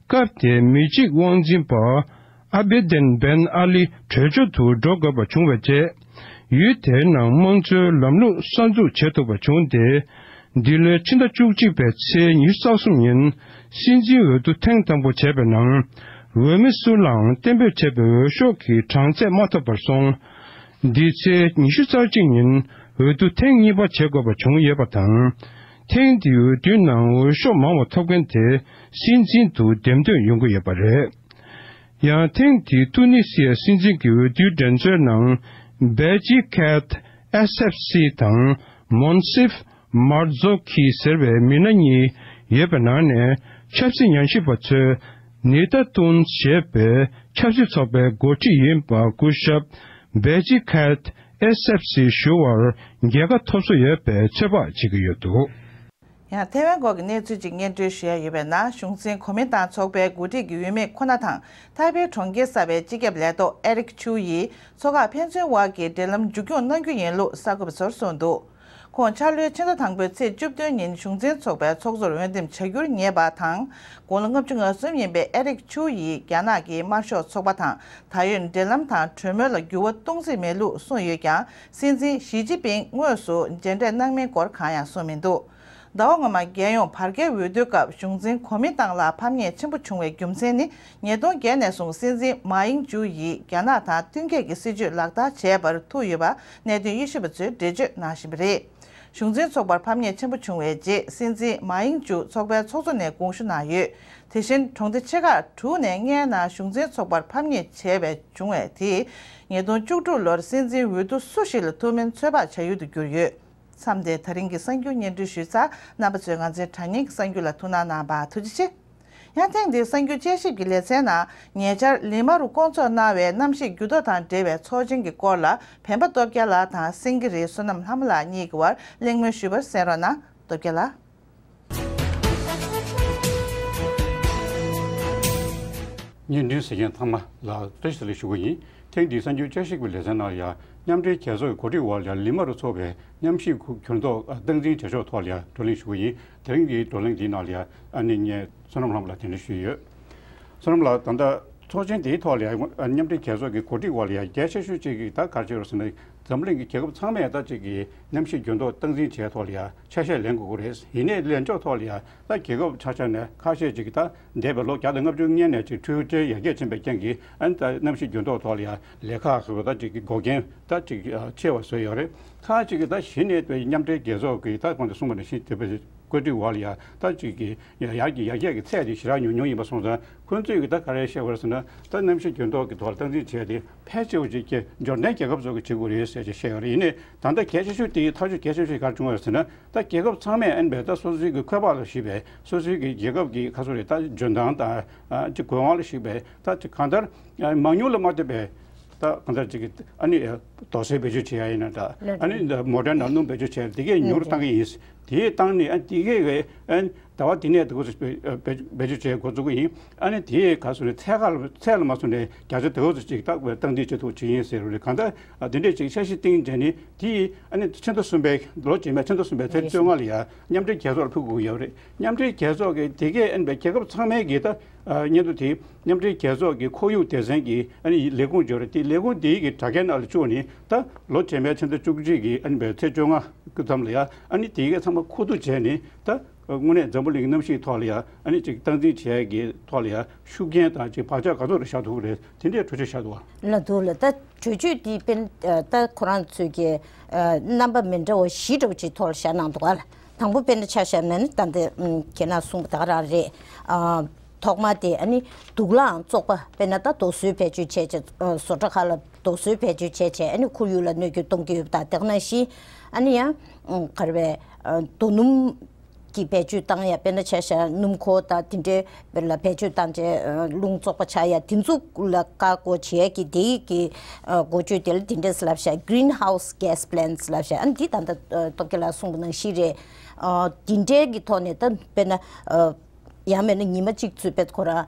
སྐབས་དེའི་མི་གཅིག་དབང་འཛིན་པ་ཨ་བེ་དིན་བེན་ཨ་ལི་བྲོས་བྱོལ་དུ་འགྲོ་དགོས་པ་བྱུང་བའི་རྗེས། ཡུལ་དེའི་ནང་དམངས་གཙོའི་ལམ་ལུགས་གསར་འཛུགས་བྱེད་ཐུབ་པ་བྱུང་སྟེ། འདི་ལོའི་ཕྱི་ཟླ་བཅུ་གཅིག་པའི་ཚེས་ཉི་ཤུ་རྩ་གསུམ་ཉིན་སྲིད་འཛིན་འོས་བསྡུ་ཐེངས་དང་པོ་བྱས་པའི་ནང་། འོས་མི་སུ་ལའང་གཏན་འབེབས་བྱས་པའི་འོས་ཤོག་གི་གྲངས་ཚད་མ་ཐོབ་པར་སོང་། འདི་ཚེས་ཉི་ཤུ་རྩ་གཅིག་ཉིན་འོས་བསྡུ་ཐེངས་གཉིས་པ་བྱེད་དགོས་པ་བྱུང་ཡོད་པ་དང་། ཐེངས་འདིའི་འོས་བསྡུའི་ནང་འོས་ཤོག་མང་བ་ཐོབ་མཁན་དེ་སྲིད་འཛིན་དུ་འདེམས་ཐོན་ཡོང་གི་ཡོད་པ་རེད། ཡང་ཐེངས་འདིའི་ཏུ་ནི་སི་ཡའི་སྲིད་འཛིན་གྱི་འོས་བསྡུའི་འགྲན་རྩོད་ནང་། བེ་ཇི་ཁེད་ཨེས་ཨེཕ་སི་དང་མོན་སིབ་མར་ཛོ་ཁི་ཟེར་བའི་མི་སྣ་གཉིས་ཡོད་པའི་ནང་ནས། ཆབ་སྲིད་ཉམས་ཞིབ་པ་ཚོས་ནི་ཏ་ཏུན་ཞེས་པའི་ཆབ་སྲིད་ཚོགས་པའི་འགོ་ཁྲིད་ཡིན་པ་སྐུ་ཞབས་བེ་ཇི་ཁེད་ཨེས་ཨེཕ་སི་ཞུ་བར་རྒྱལ་ཁ་ཐོབ་བཟོ་ཡོད་པའི་ཚོད་དཔག་བྱེད་ཀྱི་ཡོད་འདུག། ཡང་ཐའེ་ཝན་སྐོར་གྱི་གནས་ཚུལ་ཅིག་སྙན་སྒྲོན་ཞུ་ཡ་ཡོད་པས་ན། གཞུང་འཛིན་གོ་མིན་ཏང་ཚོགས་པའི་འགོ་ཁྲིད་ཀྱི་འོས་མི་ཁོ་ན་དང་། ཐའེ་པེ་གྲོང་ཁྱེར་གསར་པའི་སྤྱི་ཁྱབ་ལས་ཐོག་ཨེ་རིག་ཆུའུ་ཡིས་མཚོ་འགག་ཕན་ཚུན་དབར་གྱི་འབྲེལ་ལམ་མཇུག་སྐྱོང་གནང་རྒྱུ་ཡིན་ལུགས་གསར་འགོད་པ་ཚོར་གསུངས་འདུག། ཁོང་འཆར་ལོའི་ཕྱི་ཟླ་དང་པོའི་ཚེས་བཅུ་བདུན་ཉིན་གཞུང་འཛིན་ཚོགས་པའི་ཚོགས་གཙོར་འོས་འདེམས་བྱ་རྒྱུར་ངེས་པ་དང་། དགུང་ལོ་ལྔ་བཅུ་ང་གསུམ་ཡིན་པའི་ཨེ་རིག་ཆུའུ་ཡིས་རྒྱ་ནག་གི་དམར་ཤོག་ཚོགས་པ་དང་ད་ཡོད་འབྲེལ་ལམ་དང་གྲོས་མོལ་ལ་འགྱུར་བ་གཏོང་རྩིས་མེད་ལུགས་གསུངས་ཡོད་ཀྱང་། སྲིད་འཛིན་ཞི་ཅིན་ཕིང་དངོས་སུ་མཇལ་འཕྲད་གནང་མིན་སྐོར་གང་ཡང་གསུངས་མི་འདུག་ཟླ་བ་སྔོན་མ་རྒྱལ་ཡོངས་བར་བརྒལ་འོས་བསྡུའི་སྐབས་གཞུང་འཛིན་གོ་མིན་ཏང་ལགས་ཕམ་ཉེས་ཆེན་པོ་བྱུང་བའི་རྒྱུ་མཚན་ནི། ཉིས་སྟོང་བརྒྱད་ནས་བཟུང་སྲིད་འཛིན་མཱ་ཡིང་ཇུ་ཡིས་རྒྱ་ནག་དང་བསྟུན་མཁས་ཀྱི་སྲིད་བྱུས་ལག་བསྟར་བྱས་པར་ཐུག་ཡོད་པ་གནད་དོན་དབྱེ་ཞིབ་པ་ཚོས་འགྲེལ་བརྗོད་གནང་བཞིན་པ་རེད། གཞུང་འཛིན་ཚོགས་པར་ཕམ་ཉེས་ཆེན་པོ་བྱུང་བའི་རྗེས་སྲིད་འཛིན་མཱ་ཡིང་ཇུ་ཚོགས་པའི་ཚོགས་གཙོ་ནས་དགོངས་ཞུ་གནང་ཡོད། དེ་བཞིན་གྲོང་སྡེ་ཆེ་ཁག་དྲུག་ནས་ལྔའི་ནང་གཞུང་འཛིན་ཚོགས་པར་ཕམ་ཉེས་བྱས་པའི་བྱུང་བ་དེས་ཉིས་སྟོང་བཅུ་དྲུག་ལོར་སྲིད་འཛིན་འོས་བསྡུ་སུ་ཞིག་ལ་ཐུགས་སྨོན་ཚོད་དཔག་བྱ་ཡུལ་དུ་གྱུར་ཡོད། མཚམས་འདིར་ད་རིང་གི་གསར་འགྱུར་སྙན་སྒྲོན་ཞུས་ཚར། རྣམ་པ་ཚོས་ང་ཚོའི་དྲ་བརྙན་གྱི་གསར་འགྱུར་ལ་ཐུགས་སྣང་གནང་བར་ཐུགས་རྗེ་ཆེ། ཡང་ཐེངས་འདིའི་གསར་འགྱུར་དཔྱད་ཞིབ་ཀྱི་ལེ་ཚན་ནང་ཉེ་ཆར་ལི་མ་རུ་བསྐོང་ཚོགས་གནང་བའི་གནམ་གཤིས་འགྱུར་ལྡོག་དང་འབྲེལ་བའི་ཚོགས་ཆེན་གྱི་སྐོར་ལ་བན་པ་སྟོབས་རྒྱལ་ལགས་དང་སེང་གེ་རི་བསོད་ནམས་ལྷ་མོ་ལགས་གཉིས་ཀྱི་བར་གླེང་མོལ་ཞུས་པར་གསན་རོགས་གནང་། སྟོབས་རྒྱལ་ལགས། བརྙན་འཕྲིན་གཟིགས་མཁན་ཚང་མ་ལ་བཀྲ་ཤིས་བདེ་ལེགས་ཞུ་གི་ཡིན། ཐེངས་འདིའི་གསར་འགྱུར་དཔྱད་ཞིབ་ཀྱི་ལེ་ཚན་ནང་ལ་ཡང་མཉམ་འབྲེལ་རྒྱལ་ཚོགས་ཀྱི་གོ་སྒྲིག་འོག་ལ་ཡང་ལི་མ་རུ་ཚོགས་པའི་གནམ་གཤིས་འགྱུར་ལྡོག་སྟངས་འཛིན་བྱེད་ཕྱོགས་ཐོག་ལ་ཡང་བགྲོ་གླེང་ཞུ་གི་ཡིན། དེ་རིང་གི་བགྲོ་གླེང་འདིའི་ནང་ལ་ཡང་ཨ་ནི་ངས་བསོད་ནམས་ལྷ་མོ་ལགས་དེ་འདྲ་ཞུས་ཡོད། བསོད་ནམས་ལགས། ད་ལྟ་ཚོགས་ཆེན་དེའི་ཐོག་ལ་ཡང་མཉམ་འབྲེལ་རྒྱལ་ཚོགས་ཀྱི་གོ་སྒྲིག་འོག་ལ་ཡང་གལ་ཆེ་ཤོས་གཅིག་གི་ད་ག་རེ་བྱས་ཡོད་ཟེར་ན། འཛམ་གླིང་གི་རྒྱལ་ཁབ་ཚང་མས་ད་གཅིག་གི་གནམ་གཤིས་འགྱུར་ལྡོག་སྟངས་འཛིན་བྱེད་ཐོག་ལ་ཡང་ཆ་ཤས་ལེན་དགོས་ཀྱི་རེད། ཡིན་ནའི་ལེན་ཕྱོགས་ཐོག་ལ་ཡང་ད་རྒྱལ་ཁབ་ཆ་བཞག་ནས་ཁ་ཤས་ཅིག་གིས་ད་འདས་པའི་ལོ་བརྒྱ་དང་ལྔ་བཅུ་སྔོན་ནས་ཅིག་འཕྲུལ་ཆས་ཡར་རྒྱས་ཕྱིན་པའི་རྐྱེན་གྱིས་ཨ་ནི་ད་གནམ་གཤིས་འགྱུར་ལྡོག་ཐོག་ལ་ཡང་ལས་ཀ་སོགས་ད་ཅིག་གི་འགོག་རྐྱེན་ད་ཅིག་ཆེ་བ་བཟོས་ཡོད་རེད། ཁ་ཅིག་གིས་ད་གཞི་ནས་མཉམ་འབྲེལ་རྒྱལ་ཚོགས་ཀྱིས་ད་གོང་དུ་གསུངས་པ་ནང་བཞིན་དེ་བས་བཀོད་སྒྲིག་འོག་ལ་ཡང་ད་ཅིག་གི་ཡར་གྱི་ཡར་རྒྱས་ཀྱི་ཚད་དེ་ཞེ་དྲག་ཉུང་ཉུང་ཡིན་པ་སོང་ཙང་། ཁོང་ཚོས་ཀྱི་ད་ག་རེ་བཤད་པ་རེད་ཟེར་ན། ད་གནམ་གཤིས་འགྱུར་ལྡོག་གི་ཐོག་ལ་སྟངས་འཛིན་བྱས་ཏེ་ཕལ་ཆེ་བ་ཅིག་གི་འབྱོར་ལྡན་རྒྱལ་ཁབ་ཚོ་གིས་བྱེད་དགོས་རེད་ཟེར་ཅིག་བཤད་ཡོད་རེད། ཡིན་ནའི་ད་ལྟ་གལ་ཆེ་ཤོས་དེ་ཐག་གཅོད་གལ་ཆེ་ཤོས་ག་རེ་བྱུང་བ་རེད་ཟེར་ན། ད་རྒྱལ་ཁབ་ཚང་མས་ཨན་པའི་ད་སོ་སོའི་གི་འཁོས་དཔག་ལ་གཞིགས་པའི་སོ་སོའི་གི་རྒྱལ་ཁབ་ཀྱི་ཁ་སོ་རེད། ད་འཇོན་ཐང་དང་ཨ་ཅིག་གོ་དབང་ལ་གཞིགས་པའི་ད་ཅིག་གང་ལྟར་མང་ཉུང་ལ་མ་ལྟོས་པའི་ད་གང་ལྟར་ཅིག་གི་ཨ་ནི་རྡོ་སོལ་བེད་སྤྱོད་བྱེད་ཡ་ཡིན་ན་འདྲ། ཨ་ནི་མོ་ཊའི་ནང་སྣུམ་བེད་སྤྱོད་བྱེད་ཡ་དེ་གས་ཉུང་རུ་བཏང་གི་ཡིན། དེའི་སྟེང་ནས་ཨ་དེ་གས་ཨ་ཟླ་བ་དེ་ནས་དེ་གོ་སུ་བེད་སྤྱོད་བྱེད་འགོ་བཙུགས་ཀྱི་ཡིན། ཨ་ནི་དེའི་ག་སུ་ནས་ཚད་ཁ་ལ་ཚད་ལ་མ་སོང་ནས་བརྒྱ་ཆ་དེ་གོ་སུ་ཅིག་ཏག་བཏང་དེ་བྱེད་ཐུབ་བྱེད་ཡིན་ཟེར་རེད། གང་ལྟར་དེ་འདྲས་ཅིག་འཆར་གཞི་བཏིང་བྱས་ནས་དེ་ཨ་ནི་ཕྱི་ཟླ་གསུམ་པའི་ལོ་རྗེས་མའི་ཕྱི་ཟླ་གསུམ་པའི་ཚེས་བཅོ་ལྔ་ལ་ཡ་མཉམ་འབྲེལ་རྒྱལ་ཚོགས་ལ་ཕུལ་དགོས་ཀྱི་ཡོད་རེད། མཉམ་འབྲེལ་རྒྱལ་ཚོགས་ཀྱི་དེ་གས་ཨ་ནི་རྒྱལ་ཁབ་ཚང་མའི་གི་ད་སྙན་ཐོ་དེ་མཉམ་འབྲེལ་རྒྱལ་ཚོགས་ཀྱི་ཁོར་ཡུག་སྡེ་ཚན་གྱི་ཨ་ནི་ལས་ཁུངས་ཡོད་རེད། དེ་ལས་ཁུངས་དེའི་གི་དྲ་རྒྱའི་ནང་ལ་བཅུག་ནས་ད་ལོ་རྗེས་མའི་ཕྱི་ཟླ་བཅུ་གཅིག་གི་ཨ་ནི་ཚེས་བཅོ་ལྔ་གི་མཚམས་ལ་ཡ་ཨ་ནི་དེ་གས་ཚང་མ་ཁུ་བསྡུ་བྱས་ནས་ད། དངོས་གནས་འཛམ་བུ་གླིང་གི་གནམ་གཤིས་ཐོག་ལ་ཡང་ཨ་ནི་ཅིག་སྟངས་འཛིན་བྱེད་ཡས་ཀྱི་ཐོག་ལ་ཡང་ཤུགས་རྐྱེན་དང་ཅིག་བག་ཆགས་ག་ཚོད་རེ་བཞག་ཐུབ་ཀྱི་རེད། དེ་འདྲའི་གྲོས་ཆོད་བཞག་འདུག་བ། ལ་འདུག་ལ། ད་གྲོས་ཆོད་འདི་དཔེར་ད་ཁོ་རང་ཚོས་ཀྱི་རྣམ་པ་མི་འདྲ་བ་བཞི་འདྲ་བོ་ཅིག་ཐོག་ལ་བཞག་གནང་འདུག་བ། དང་པོ་དཔེར་ན་ཆ་བཞག་ན་ནི་ད་འདི་ཁྱེད་རང་གསུངས་པ་ད་ག་རང་རེད། ཐོག་མ་དེ་ཨ་ནི་དུག་རླངས་བཙོག་པ་དཔེར་ན་ད་རྡོ་སོལ་བེད་སྤྱོད་བྱས་བྱས་བཟོ་གྲྭ་ཁག་ལ་རྡོ་སོལ་བེད་སྤྱོད་བྱས་བྱས་ཨ་ནི་ཁོར་ཡུག་ལ་གནོད་སྐྱོན་གཏོང་གི་ཡོད་པ་དང་དེ་ནང་བཞིན་ཨ་ནི་ཡང་ག་རེ་བས་རྡོ་སྣུམ། གྱི་བེད་སྤྱོད་བཏང་ཡ་དཔེར་ན་ཆ་བཞག་སྣུམ་འཁོར་དང་དེ་འདྲའི་དཔེར་ལ་བེད་སྤྱོད་བཏང་བྱས་རླུང་བཙོག་པ་ཆགས་ཡ་དེ་ཚོ་ལ་བཀག་འགོག་བྱེད་ཡ་གི་དེ་གི་འགོ་བརྗོད་དེ་ལ་དེ་འདྲས་ལབ་བཞག Greenhouse Gas Plants ལབ་བཞག་ཨ་ནི་འདི་ད་ལྟ་སྟོབས་རྒྱལ་ལགས་གསུངས་པ་ནང་བཞིན་རེད། དེ་འདྲའི་གི་ཐོག་ནས་ད་དཔེར་ན་ཡང་མིན་ན་ཉི་མ་གཅིག་ཚོད་དཔེ་ཁོ་རང་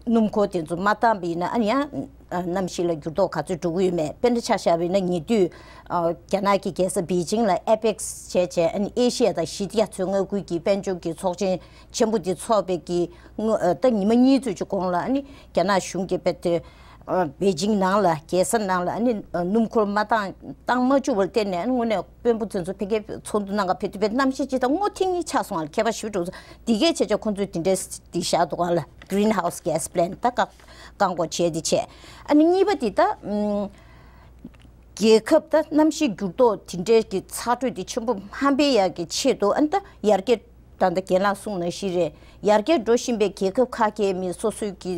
སྣུམ་འཁོར་དེ་ཚོ་མ་བཏང་བ་ཡིན་ན་ཨ་ནི་ཡང་། གནམ་གཤིས་ལ་འགྱུར་ལྡོག་ག་ཚོད་འགྲོ་གི་ཡོད་མེད་དཔེར་ན་ཆ་བཞག་པ་ཡིན་ན་ཉེ་དུས་རྒྱ་ནག་གི་རྒྱལ་ས་པེ་ཅིང་ལ་ཨེ་པེག་སི་བྱས་བྱས་ཨ་ནི་ཨེ་ཤི་ཡ་དང་ཞི་བདེ་རྒྱ་མཚོའི་མངའ་ཁུལ་གྱི་དཔལ་འབྱོར་གྱི་ཚོགས་ཆེན་ཆེན་པོ་འདི་ཚོགས་པའི་གི་ད་ཉི་མ་གཉིས་ཚོད་ཀྱི་གོང་ལ་ཨ་ནི་རྒྱ་ནག་གཞུང་གིས་དཔེ་དེ་པེ་ཅིང་ནང་ལ་རྒྱལ་ས་ནང་ལ་ཨ་ནི་སྣུམ་འཁོར་མ་བཏང་བཏང་མ་བཅུག་པར་བརྟེན་ནས་ཨ་ནི་དངོས་གནས་དཔོན་པོ་ཚོ་ཚོ་ཕ་གིའི་ཚོགས་འདུ་ནང་ག་ཕེབས་དུས་པའི་གནམ་གཤིས་ཅི་དང་སྔོ་ཐིང་ངེ་ཆགས་སོང་ལ་མཁས་པ་ཞིབ་འགྲོ་འདི་གས་བྱས་བྱས་ཁོང་ཚོས་འདི་འདྲའི་འདི་བཞག་འདུག་ག་ལ་Greenhouse Gas Plant ད་བཀག་བཀག་འགོག་བྱས་ཏེ་བྱས། ཨ་ནི་གཉིས་པ་འདི་ད་ཨུམ། རྒྱལ་ཁབ་ད་གནམ་གཤིས་འགྱུར་ལྡོག་དེ་འདྲའི་གི་ཚ་དྲོད་དེ་ཆེན་པོ་མ་འཕེལ་ཡག་གི་ཆེད་དུ་ཨ་ནི་ད་ཡར་རྒྱས་ད་ལྟ་རྒན་ལགས་གསུངས་ནང་བཞིན་རེད། ཡར་རྒྱས་འགྲོ་བཞིན་པའི་རྒྱལ་ཁབ་ཁག་གིས་མི་སོ་སོའི་གི་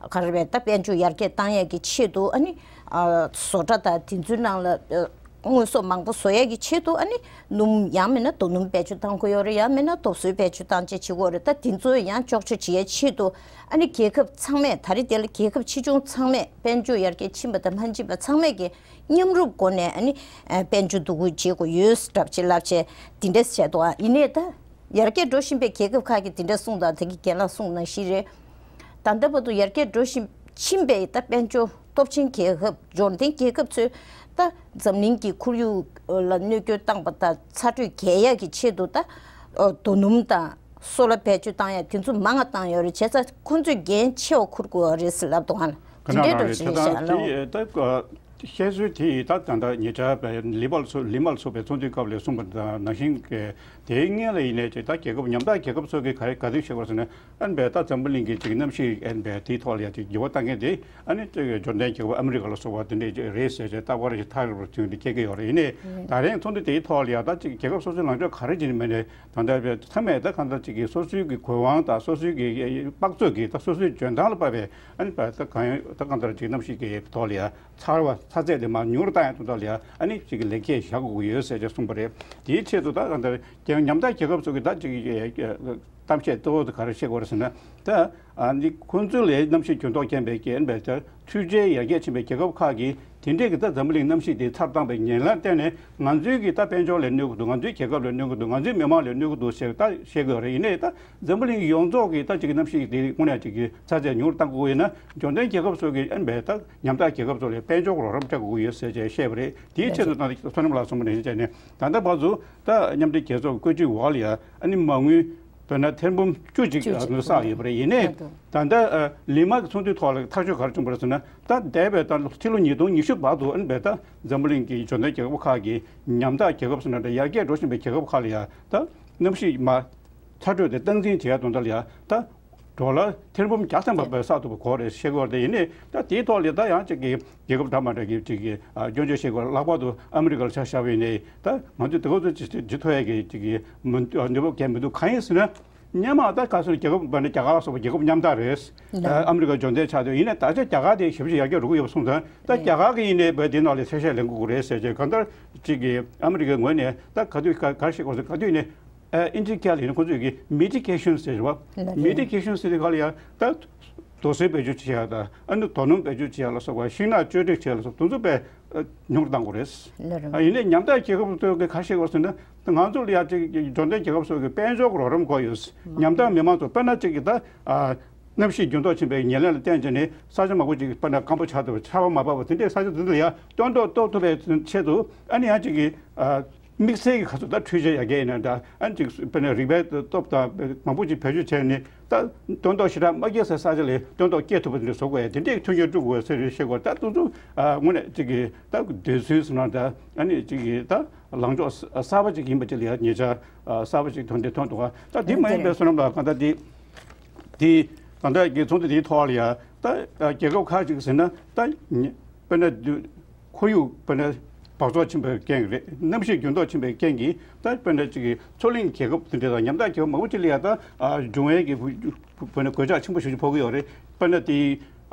ག་རེ་རེད་ད་དཔལ་འབྱོར་ཡར་རྒྱས་བཏང་ཡག་གི་ཆེད་དུ་ཨ་ནི་ཨ་བཟོ་གྲྭ་དང་དེ་ཚོའི་ནང་ལ་ཨ། དངོས་ཟོག་མང་པོ་བཟོ་ཡས་ཀྱི་ཆེད་དུ་ཨ་ནི་སྣུམ་ཡང་མིན་ན་རྡོ་སྣུམ་བེད་སྤྱོད་བཏང་དགོས་ཡོད་རེད། ཡང་མིན་ན་རྡོ་སོལ་བེད་སྤྱོད་བཏང་བྱས་བྱེད་དགོས་རེད། ད་དེ་ཚོ་ཡང་གཅོག་ཆ་བྱེད་ཡས་ཆེད་དུ་ཨ་ནི་རྒྱལ་ཁབ་ཚང་མས་ད་རེས་དེ་ལ་རྒྱལ་ཁབ་ཆེ་ཆུང་ཚང་མས་དཔལ་འབྱོར་ཡར་རྒྱས་ཕྱིན་པ་དང་མ་ཕྱིན་པ་ཚང་མས་ཀྱི་མཉམ་རུབ་སྒོ་ནས་ཨ་ནི་དཔལ་འབྱོར་འདུ་འགོད་བྱེད་དགོས་ཡོད་འདྲ་བྱེད་ལབ་བྱས་དེ་འདྲས་བྱས་འདུག་ཨ་ཡིན་ནའི་ད་ཡར་རྒྱས་འགྲོ་བཞིན་པའི་རྒྱལ་ཁབ་ཁག་གིས་དེ་འདྲས་གསུངས་དང་དེ་གི་རྒན་ལགས་གསུངས་ནང་བཞིན་རེད། ད་ལྟ་བར་དུ་ཡར་རྒྱས་འགྲོ་བཞིན་ཕྱིན་པའི་ད་དཔལ་འབྱོར་སྟོབས་ཆེན་རྒྱལ་ཁབ་འབྱོར་ལྡན་རྒྱལ་ཁབ་ཚོས་ ད་འཛམ་གླིང་གི་ཁོར་ཡུག་ལ་གནོད་སྐྱོན་བཏང་པ་དང་ཚ་དྲོད་རྒྱས་ཡག་གི་ཆེད་དུ་ད་རྡོ་སྣུམ་དང་སོ་ལ་བེད་སྤྱོད་བཏང་ཡག་དེ་ཚོ་མང་ང་བཏང་ཡོད་རེད། བྱས་ཙང་ཁོང་ཚོས་འགན་ཆེ་བ་འཁུར་དགོས་པ་རེད་ཟེར་ལབ་འདུག་ཨ། དེ་འདྲའི་འགྲོ་བཞིན་བཤད་ལ། ད་བཤད་སྲོལ་དེ་ད་ད་ལྟ་ཉེ་ཆར་ལི་མ་ལ་སོགས་པའི་ཚོགས་འདུའི་སྐབས་ལ་གསུངས་པ་དང་ནང་བཞིན་གྱི་དེའི་སྔོན་ལ་ཡིན་ནའི་ཅིག་ད་རྒྱལ་ཁབ་ཉམ་ཐག་རྒྱལ་ཁབ་ཚོ་གིས་ག་རེ་ག་དུས་བཤད་པ་ཟེར་ན། ཨན་པའི་ད་འཛམ་བུ་གླིང་གི་ཅིག་གནམ་གཤིས་ཨན་པའི་དེའི་ཐོག་ལ་ཡང་ཅིག་འགྱུར་བ་གཏང་མཁན་དེ་ཨ་ནི་ཅིག་འབྱོར་ལྡན་རྒྱལ་ཁབ་ཨ་མི་རི་ཀ་ལ་སོགས་པ་དེ་འདྲས་ཅིག་རེད་ཟེར་བྱས་ད་བར་ཞིག་ཐག་རིང་པོར་ཐོན་ཏེ་སྐྱེ་གི་ཡོད་རེད། ཡིན་ནའི་ད་རེས་ཚོགས་འདུ་དེའི་ཐོག་ལ་ཡང་ད་ཅིག་རྒྱལ་ཁབ་སོ་སོའི་ལངས་ཕྱོགས་ག་རེ་བྱས་ནས་མེད་ནའི་ད་ལྟ་བའི་མཐའ་མའི་ད་གང་ལྟར་ཅིག་གི་སོ་སོའི་གི་གོ་དབང་དང་སོ་སོའི་གི་དཔག་ཚོད་ཀྱི་ད་སོ་སོའི་འཇོན་ཐང་ལ་དཔག་པའི་ཨ་ནི་ད་གང་ད་གང་ལྟར་ཅིག་གནམ་གཤིས་ཀྱི་ཐོག་ལ་ཡང་ཚ་བ་ཚ་ཚད་དེ་མར་ཉུང་རུ་བཏང་ཡག་དོན་དག་ལ་ཡང་ཨ་ནི་ཅིག་གི་ལེགས་སྐྱེས་བཞག་དགོས་ཀྱི་ཡོད་ཟེར་བྱས་གསུངས་པ་རེད། དེའི་ཆེད་དུ་ད་གང་ལྟར་རྒྱལ་ཉམ་ཐག་རྒྱལ་ཁབ་ཚོ་གི་ད་ཅིག་གི་གཏམ་བཤད་གཙོ་བོ་དེ་ག་རེ་བཤད་དགོས་རེད་ཟེར་ན། ད་ཨ་ནི་ཁོང་ཚོ་ལས་གནམ་གཤིས་འགྱུར་ལྡོག་རྐྱེན་པས་རྐྱེན་པས་ད་འཕྲུལ་ཆས་ཡར་རྒྱས་ཕྱིན་པའི་རྒྱལ་ཁབ་ཁག་གིས་དེ་འདྲས་ཀྱི་ད་འཛམ་བུ་གླིང་གནམ་གཤིས་དེ་ཚབ་བཏང་པའི་ཉེན་ཁ་བརྟེན་ནས་ང་ཚོའི་གི་ད་དཔལ་འབྱོར་ལ་གནོད་ཀྱི་འདུག་ང་ཚོའི་རྒྱལ་ཁབ་ལ་གནོད་ཀྱི་འདུག་ང་ཚོའི་མི་མང་ལ་གནོད་ཀྱི་འདུག་ཟེར་ད་བཤད་ཀྱི་ཡོད་རེད། ཡིན་ནའི་ད་འཛམ་བུ་གླིང་ཡོངས་རྫོགས་ཀྱི་ད་ཅིག་གི་གནམ་གཤིས་དེ་དངོས་གནས་ཅིག་གི་ཚ་ཚད་ཉུང་རུ་གཏང་དགོས་ཡིན་ན་འབྱོར་ལྡན་རྒྱལ་ཁབ་ཚོ་གི་ཨ་ནི་བས་ད་ཉམ་ཐག་རྒྱལ་ཁབ་ཚོ་ལ་དཔལ་འབྱོར་རོགས་རམ་སྤྲད་དགོས་ཀྱི་ཡོད་ཟེར་བྱས་བཤད་པ་རེད། དེའི་ཆེད་དུ་ད་ལྟ་བསོད་ནམས་ལགས་གསུངས་པ་ནང་བཞིན་བྱས་ནས་ད་ལྟ་བར་དུ་ད་མཉམ་འབྲེལ་རྒྱལ་ཚོགས་བཀོད་ཇུས་འོག་ལ་ཡ་ཨ་ནི་མ་དངུལ་དཔེར་ན་ཐེར་འབུམ་བཅུ་གཅིག་བཅུ་གཅིག་བསགས་ཡོད་པ་རེད། ཡིན་ནའི་ད་ལྟ་ལི་མ་གི་ཚོགས་འདུའི་ཐོག་ལ་ཐག་གཅོད་ག་རེ་བྱུང་པ་རེད་ཟེར་ན། ད་འདས་པའི་ད་ཕྱི་ལོ་ཉིས་སྟོང་ཉི་ཤུ་བར་དུ་ཨ་ནི་བས་ད་འཛམ་བུ་གླིང་གི་འབྱོར་ལྡན་རྒྱལ་ཁབ་ཁག་གི་ཉམ་ཐག་རྒྱལ་ཁབ་ཟེར་ན་འདྲ་ཡར་རྒྱས་འགྲོ་བཞིན་པའི་རྒྱལ་ཁབ་ཁག་ལ་ཡ་ད་གནམ་གཤིས་མ་ཚ་དྲོད་དེ་སྟངས་འཛིན་བྱེད་ཡ་དོན་དག་ལ་ཡ་ད་ཌོ་ལར་ཐེར་འབུམ་བརྒྱ་ཐམ་པ་བས་བསགས་ཐུབ་པ་གོ་རེད་བཤད་ཀྱི་ཡོད་རེད། ཡིན་ནའི་ད་དེའི་ཐོག་ལ་ད་ཡང་ཅིག་གི་རྒྱལ་ཁབ་འདྲ་མ་འདྲ་གི་ཅིག་གི་ཨ་སྐྱོན་བརྗོད་བཤད་ཀྱི་ཡོད་རེད། ལྷག་པར་དུ་ཨ་མི་རི་ཀ་ལ་ཆ་བཞག་པ་ཡིན་ནའི་ད་ང་ཚོས་དེ་ག་ཚོད་ཅིག་ཅིག་ཐུབ་ཡ་གི་ཅིག་གི་མི་འདུག་ནུས་པ་གང་མི་འདུག་གང་ཡིན་ཟེར་ན། སྔོན་མ་ད་ག་ཚོད་རྒྱལ་ཁབ་བ་ནི་རྒྱ་གར་ལ་སོགས་པ་རྒྱལ་ཁབ་མཉམ་དག་རེད། ཨ་མི་རི་ཀ་འབྱོར་ལྡན་ཆགས་དུས་ཡིན་ནའི་ད་ཆ་རྒྱ་གར་དེ་ཞེ་པོ་ཅིག་ཡར་རྒྱས་འགྲོ་གི་ཡོད་པ་སོང་ཙང་ད་རྒྱ་གར་གི་ཡིན་ནའི་བས་དེ་ནང་ལ་ཚད་གཞི་ལེན་དགོས་ཀྱི་རེད་ཟེར་བྱས་གང་ལྟར་ཅིག་གི་ཨ་མི་རི་ཀའི་ངོས་ནས་ད་ག་དུས་ག་ག་རེ་བཤད་དགོས་ཟེར་ག་དུས་ནས། ཨིན་ཇི་སྐད་ལ་ཡིན་ན་ཁོང་ཚོས་ཀྱི་མི་ཊི་གེ་ཤན་ཟེར་བ། མི་ཊི་གེ་ཤན་ཟེར་དུས་ག་ལ་ཡང་ད་རྡོ་སོལ་བེད་སྤྱོད་བྱེད་ཡ་དང་ཨ་ནི་རྡོ་སྣུམ་བེད་སྤྱོད་བྱེད་ཡ་ལ་སོགས་པ་ཤིང་ནགས་གཅོད་འབྲེག་བྱེད་ཡ་ལ་སོགས་དེ་ཚོ་དཔེ་ཉུང་རུ་གཏང་དགོས་རེད། ཡིན་ནའི་ཉམ་ཐག་རྒྱལ་ཁབ་ཚོས་ཀྱི་ག་རེ་བཤད་དགོས་ཟེར་ན་ང་ཚོ་ལ་ཡ་ཅིག་འབྱོར་ལྡན་རྒྱལ་ཁབ་ཚོས་ཀྱི་དཔལ་འབྱོར་གྱི་རོགས་རམ་དགོས་ཡོད། ཉམ་ཐག་མི་མང་ཚོ་དཔེར་ན་ཅིག་གི་ད་གནམ་གཤིས་འགྱུར་ལྡོག་ཕྱིན་པའི་ཉེར་ལེན་ལ་བརྟེན་བྱས་ནས་ས་ཆ་མང་པོ་ཅིག་དཔེར་ན་སྐམ་པོ་ཆགས་ཐུབ་པ་ཆར་པ་མ་བབས་པ་དེ་འདྲའི་ས་ཆ་དེ་ཚོ་ལ་ཡ་སྟོན་ཐོག་གཏོང་ཐུབ་པའི་ཆེད་དུ་ཨ་ནི་ཡང་ཅིག་གི་དམིགས་བསལ་གྱི་ཁ་ཚུར་ད་འཕྲུལ་ཆས་ཡར་རྒྱས་ཡིན་ན་འདྲ། ཨ་ནི་ཅིག་དཔེར་ན་རིག་པའི་སྟོབས་དང་མང་པོ་ཅིག་བེད་སྤྱོད་བྱས་ནས་ད་སྟོན་ཐོག་ཞེ་དྲག་མ་རྒྱས་སའི་ས་ཆ་ལ་སྟོན་ཐོག་སྐྱེལ་ཐུབ་པ་དེ་འདྲ་བཟོ་དགོས་ཡ་དེ་འདྲའི་མཐུན་རྐྱེན་བསྐྲུན་དགོས་ཟེར་བཤད་དགོས། ད་དེ་ཚོ་དངོས་གནས་ཅིག་གི་ད་འདོད་ཚུལ་ཟེར་ན་འདྲ། ཨ་ནི་ཅིག་གི་ད་ལངས་ཕྱོགས་གསར་པ་ཅིག་ཡིན་པ་ཅིག་ལ་ཡ་ཉེ་ཆར་གསར་པ་ཅིག་ཐོན་ཏེ་ཐོན་འདུག་ད་དེ་མ་ཡིན་པའི་བསོད་ནམས་ལགས་གང་ལྟར་དེ་དེ་གང་ལྟར་གྱི་ཚོགས་འདུ་དེའི་ཐོག་ལ་ཡ་ད་རྒྱལ་ཁབ་ཁག་ཅིག་ཟེར་ན་ད་དཔེར་ན་ཁོར་ཡུག་དཔེར་ན་སྦགས་བཙོག་ཕྱིན་པའི་རྐྱེན་རེད། གནམ་གཤིས་འགྱུར་ལྡོག་ཕྱིན་པའི་རྐྱེན་གྱིས་ད་དཔེར་ན་ཅིག་གི་མཚོ་གླིང་རྒྱལ་ཁབ་དེ་འདྲ་དང་ཉམ་ཐག་རྒྱལ་ཁབ་མང་པོ་ཅིག་ལ་ཡ་ད་འབྱུང་བའི་གི་དཔེར་ན་གོད་ཆག་ཆེན་པོ་ཞེ་པོ་ཅིག་ཕོག་གི་ཡོད་རེད། དཔེར་ན་དེ་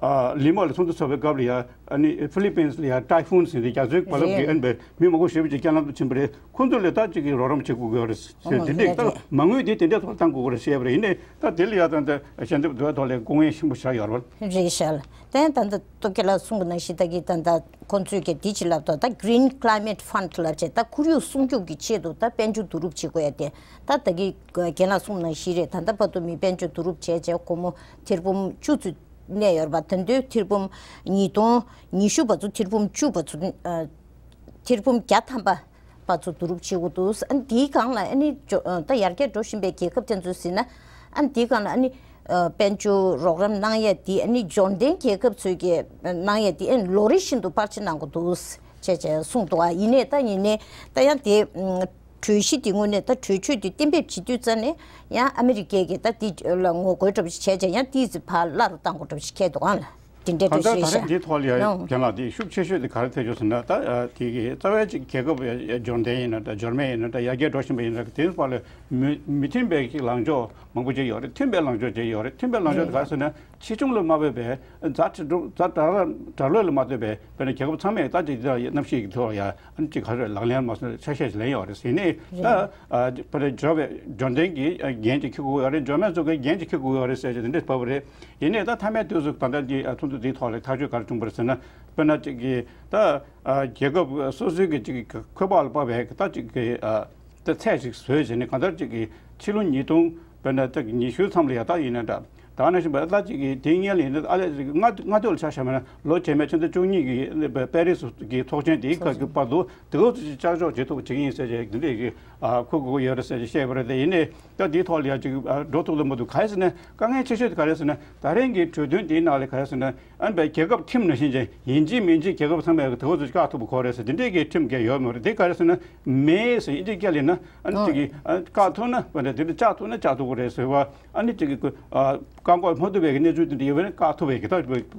ལི་མ་ལ་ཚོགས་འདུ་ཚོགས་པའི་སྐབས་ལ་ཡ་ཨ་ནི་ཕི་ལི་པིན་ལ་ཡ་ཏའི་ཧྥུན་ཟེར་ཏེ་རྒྱ་མཚོའི་རྦ་རླབས་ཀྱིས་ཨ་ནི་མི་མང་པོ་ཞེ་པོ་ཅིག་རྐྱེན་ལམ་དུ་ཕྱིན་པ་རེད། ཁོང་ཚོ་ལ་ད་ཅིག་གི་རོགས་རམ་བྱེད་དགོས་ཀྱི་ཡོད་རེད་ཟེར་དེ་འདྲའི་ད་མ་དངུལ་དེ་དེ་འདྲའི་ཐོག་བཏང་དགོས་ཀྱི་རེད་ཞེས་པ་རེད། ཡིན་ནའི་ད་དེ་ལ་ཡ་ད་ད་ཞལ་འདེབས་བསྡུ་བའི་ཐོག་ལ་སྐུ་ངལ་ཆེན་པོ་ཞིག་ཡོད་རེད། རེད་ཤག་ལ། དེ་ད་ལྟ་སྟོབས་རྒྱལ་ལགས་གསུངས་པ་ནང་བཞིན་ད་གི་ད་ལྟ་ཁོང་ཚོས་ཀྱི་འདི་ཅིག་ལབ་ད་ད་Green Climate Fund་ལབ་བྱས་ད་ཁོར་ཡུག་སྲུང་སྐྱོབ་ཀྱི་ཆེད་དུ་ད་དཔལ་འབྱོར་བསྡུ་རུབ་བྱེད་དགོས་ཡ་དེ་ད་ད་གི་རྒན་ལགས་གསུངས་པ་ནང་བཞིན་རེད། ད་ལྟ་བར་དུ་མི་དཔལ་འབྱོར་བསྡུ་རུབ་བྱས་བྱས་སྒོར་མོ་ཐེར་འབུམ་བཅུ་ཙམ་གནས་ཡོད་རེད་པ། ད་དུང་ཐེར་འབུམ་ཉིས་སྟོང་ཉི་ཤུ་བར་དུ་ཐེར་འབུམ་བཅུ་བར་དུ་ཨ་ཐེར་འབུམ་བརྒྱ་ཐམ་པ་བར་དུ་བསྡུ་རུབ་བྱེད་དགོས་འདུག་ཨ་ནི་དེའི་སྒང་ལ་ཨ་ནི་ཇོ་ཨ་ད་ཡར་རྒྱས་འགྲོ་བཞིན་པའི་རྒྱལ་ཁབ་དེ་ཚོས་ཟེར་ན་ཨ་ནི་དེའི་སྒང་ལ་ཨ་ནི་ཨ་དཔལ་འབྱོར་རོགས་རམ་གནང་ཡས་དེ་ཨ་ནི་འབྱོར་ལྡན་རྒྱལ་ཁབ་ཚོས་ཀྱི་གནང་ཡས་དེ་ཨ་ནི་ལོ་རེ་བཞིན་དུ་སྤར་ཆ་གནང་དགོས་འདུག་ཅེས་ཅེས་གསུངས་འདུག་ཨ་ཡིན་ནའི་ད་ཡིན་ནའི་ད་ཡང་དེ་ཨ་གྲོས་གཞི་དེ་དངོས་གནས་ད་གྲོས་ཆོད་དེ་གཏན་འབེབས་བྱེད་དུས་ཙ་ནས་ཡང་ཨ་མི་རི་ཀས་ཀྱིས་ད་དེ་ལ་ངོ་རྒོལ་འདྲ་པོ་ཞིག་བྱས་བྱས་ཡང་དེའི་ཚེ་ཕར་སླར་བཏང་དགོས་འདྲ་པོ་ཞིག་འཁེལ་འདུག་ཨ་ལ། དེ་འདྲའི་གང་ལྟར་ད་རེས་འདིའི་ཐོག་ལ་ཡང་ཡང་རྒན་ལགས་དེ་ཤུགས་ཆེ་ཤོས་དེ་ག་རེ་ཐེབས་བྱུང་ཟེར་ན། ད་དེ་གི་རྩ་བའི་ཅིག་རྒྱལ་ཁབ་འབྱོར་ལྡན་ཡིན་ན་འདྲ། འབྱོར་མེད་ཡིན་ན་འདྲ། ཡར་རྒྱས་འགྲོ་བཞིན་པ་ཡིན་ན་འདྲ། དེ་ཚོ་བར་ལ་མི་མི་མཐུན་པའི་ཅིག་ལངས་ཕྱོགས་མང་པོ་ཅིག་ཡོད་རེད། མཐུན་པའི་ལངས་ཕྱོགས་ཅིག་ཡོད་རེད། མཐུན་པའི་ལངས་ཕྱོགས་དེ་ག་རེ་ཟེར་ན། ཆེ་ཆུང་ལ་མ་ཕོད་པའི་ཛ་དྲག་ཛ་དྲག་དྲག་ལོས་ལ་མ་ལྟོས་པའི་དཔེར་ན་རྒྱལ་ཁབ་ཚང་མས་ད་ཅིག་གནམ་གཤིས་ཀྱི་ཐོག་ཡ་ཨ་ནི་ཅིག་ག་རེ་ལག་ལེན་མ་སོང་ཆ་ཤས་ཤིག་ལེན་ཡོད་རེད། ཡིན་ནའི་ད་དཔེར་ན་འབྱོར་བའི་འབྱོར་ལྡན་གྱིས་འགན་ཅིག་འཁྱེར་དགོས་ཡོད་རེད། འབྱོར་མེད་ཚོ་གིས་འགན་ཅིག་འཁྱེར་དགོས་ཡོད་རེད་ཟེར་ཅིག་དེ་འདྲས་བབས་པ་རེད། ཡིན་ནའི་ད་མཐའ་མའི་དུས་སུ་ད་ལྟ་འདི་ཚོགས་འདུ་འདིའི་ཐོག་ལ་ཐག་གཅོད་ག་རེ་བྱུང་བ་རེད་ཟེར་ན། དཔེར་ན་ཅིག་གིས་ད་རྒྱལ་ཁབ་སོ་སོའི་གི་ཅིག་གི་འཁོས་བབ་ལ་དཔག་པའི་ད་ཅིག་གི་ད་ཚད་ཅིག་བཟོས་བྱས་ནས་གང་ལྟར་ཅིག་གི་ཕྱི་ལོ་ཉིས་སྟོང་དཔེར་ན་ད་ཉི་ཤུ་མཚམས་ལ་ཡ་ད་ཡིན་ན་འདྲ། ད་ནང་བཞིན་པ་ད་ཅིག་གི་དེའི་སྔོན་ལ་ཡིན་ན་ཨ་ལས་ཅིག་སྔ་སྔ་དུས་ལ་ཆ་བཞག་པ་ན་ལོ་རྗེས་མའི་ཕྱི་ཟླ་བཅུ་གཉིས་ཀྱི་པེ་རི་སི་གི་ཚོགས་ཆེན་དེའི་སྐབས་ཀྱི་བར་དུ་དེ་ག་ཚོད་ཅིག་བཅག་འཇོག་བྱེད་ཐུབ་པ་བྱེད་ཀྱི་ཡིན་ཟེར་བྱས་འདི་འདྲས་ཀྱི་ཁུར་དགོས་ཀྱི་ཡོད་རེད་ཟེར་བྱས་བཤད་པ་རེད། དེ་ཡིན་ནའི་ད་དེའི་ཐོག་ལ་ཡང་ཅིག་འགྲོ་ཐུབ་ལ་མ་ཐུབ་ག་རེ་ཟེར་ན་དཀའ་ངལ་ཆེ་ཤོས་དེ་ག་རེ་ཟེར་ན་ད་རིང་གི་གྲོས་མཐུན་དེའི་ནང་ལ་ག་རེ་ཟེར་ན། ཨ་ནི་བའི་རྒྱལ་ཁབ་ཁྲིམས་ནང་བཞིན་ཅིག་ཡིན་གཅིག་མིན་གཅིག་རྒྱལ་ཁབ་ཚང་མས་དེ་འོ་ཚོ་བཀག་ཐུབ་པ་ཁོ་རེད་ཟེར་དེ་འདྲས་ཀྱི་ཁྲིམས་འགལ་ཡོད་མ་རེད། དེ་ག་རེ་ཟེར་ན་མེ་ཟེར་ཨིན་ཇི་སྐད་ལ་ཡིན་ན་ཨ་ནི་ཅིག་གིས་ཨ་བཀག་ཐུབ་ན་བ་འདྲ་དེ་འདྲ་བཅག་ཐུབ་ན་བཅག་ཐུབ་ཀྱི་རེད་ཟེར་བ། ཨ་ནི་ཅིག་གིས་ཨ་བཀག་འགོག་མ་ཐུབ་པའི་གནས་ཚུལ་དེ་འདྲ་ཡོད་པ་ན་བཀག་ཐུབ་པའི་གི་ད་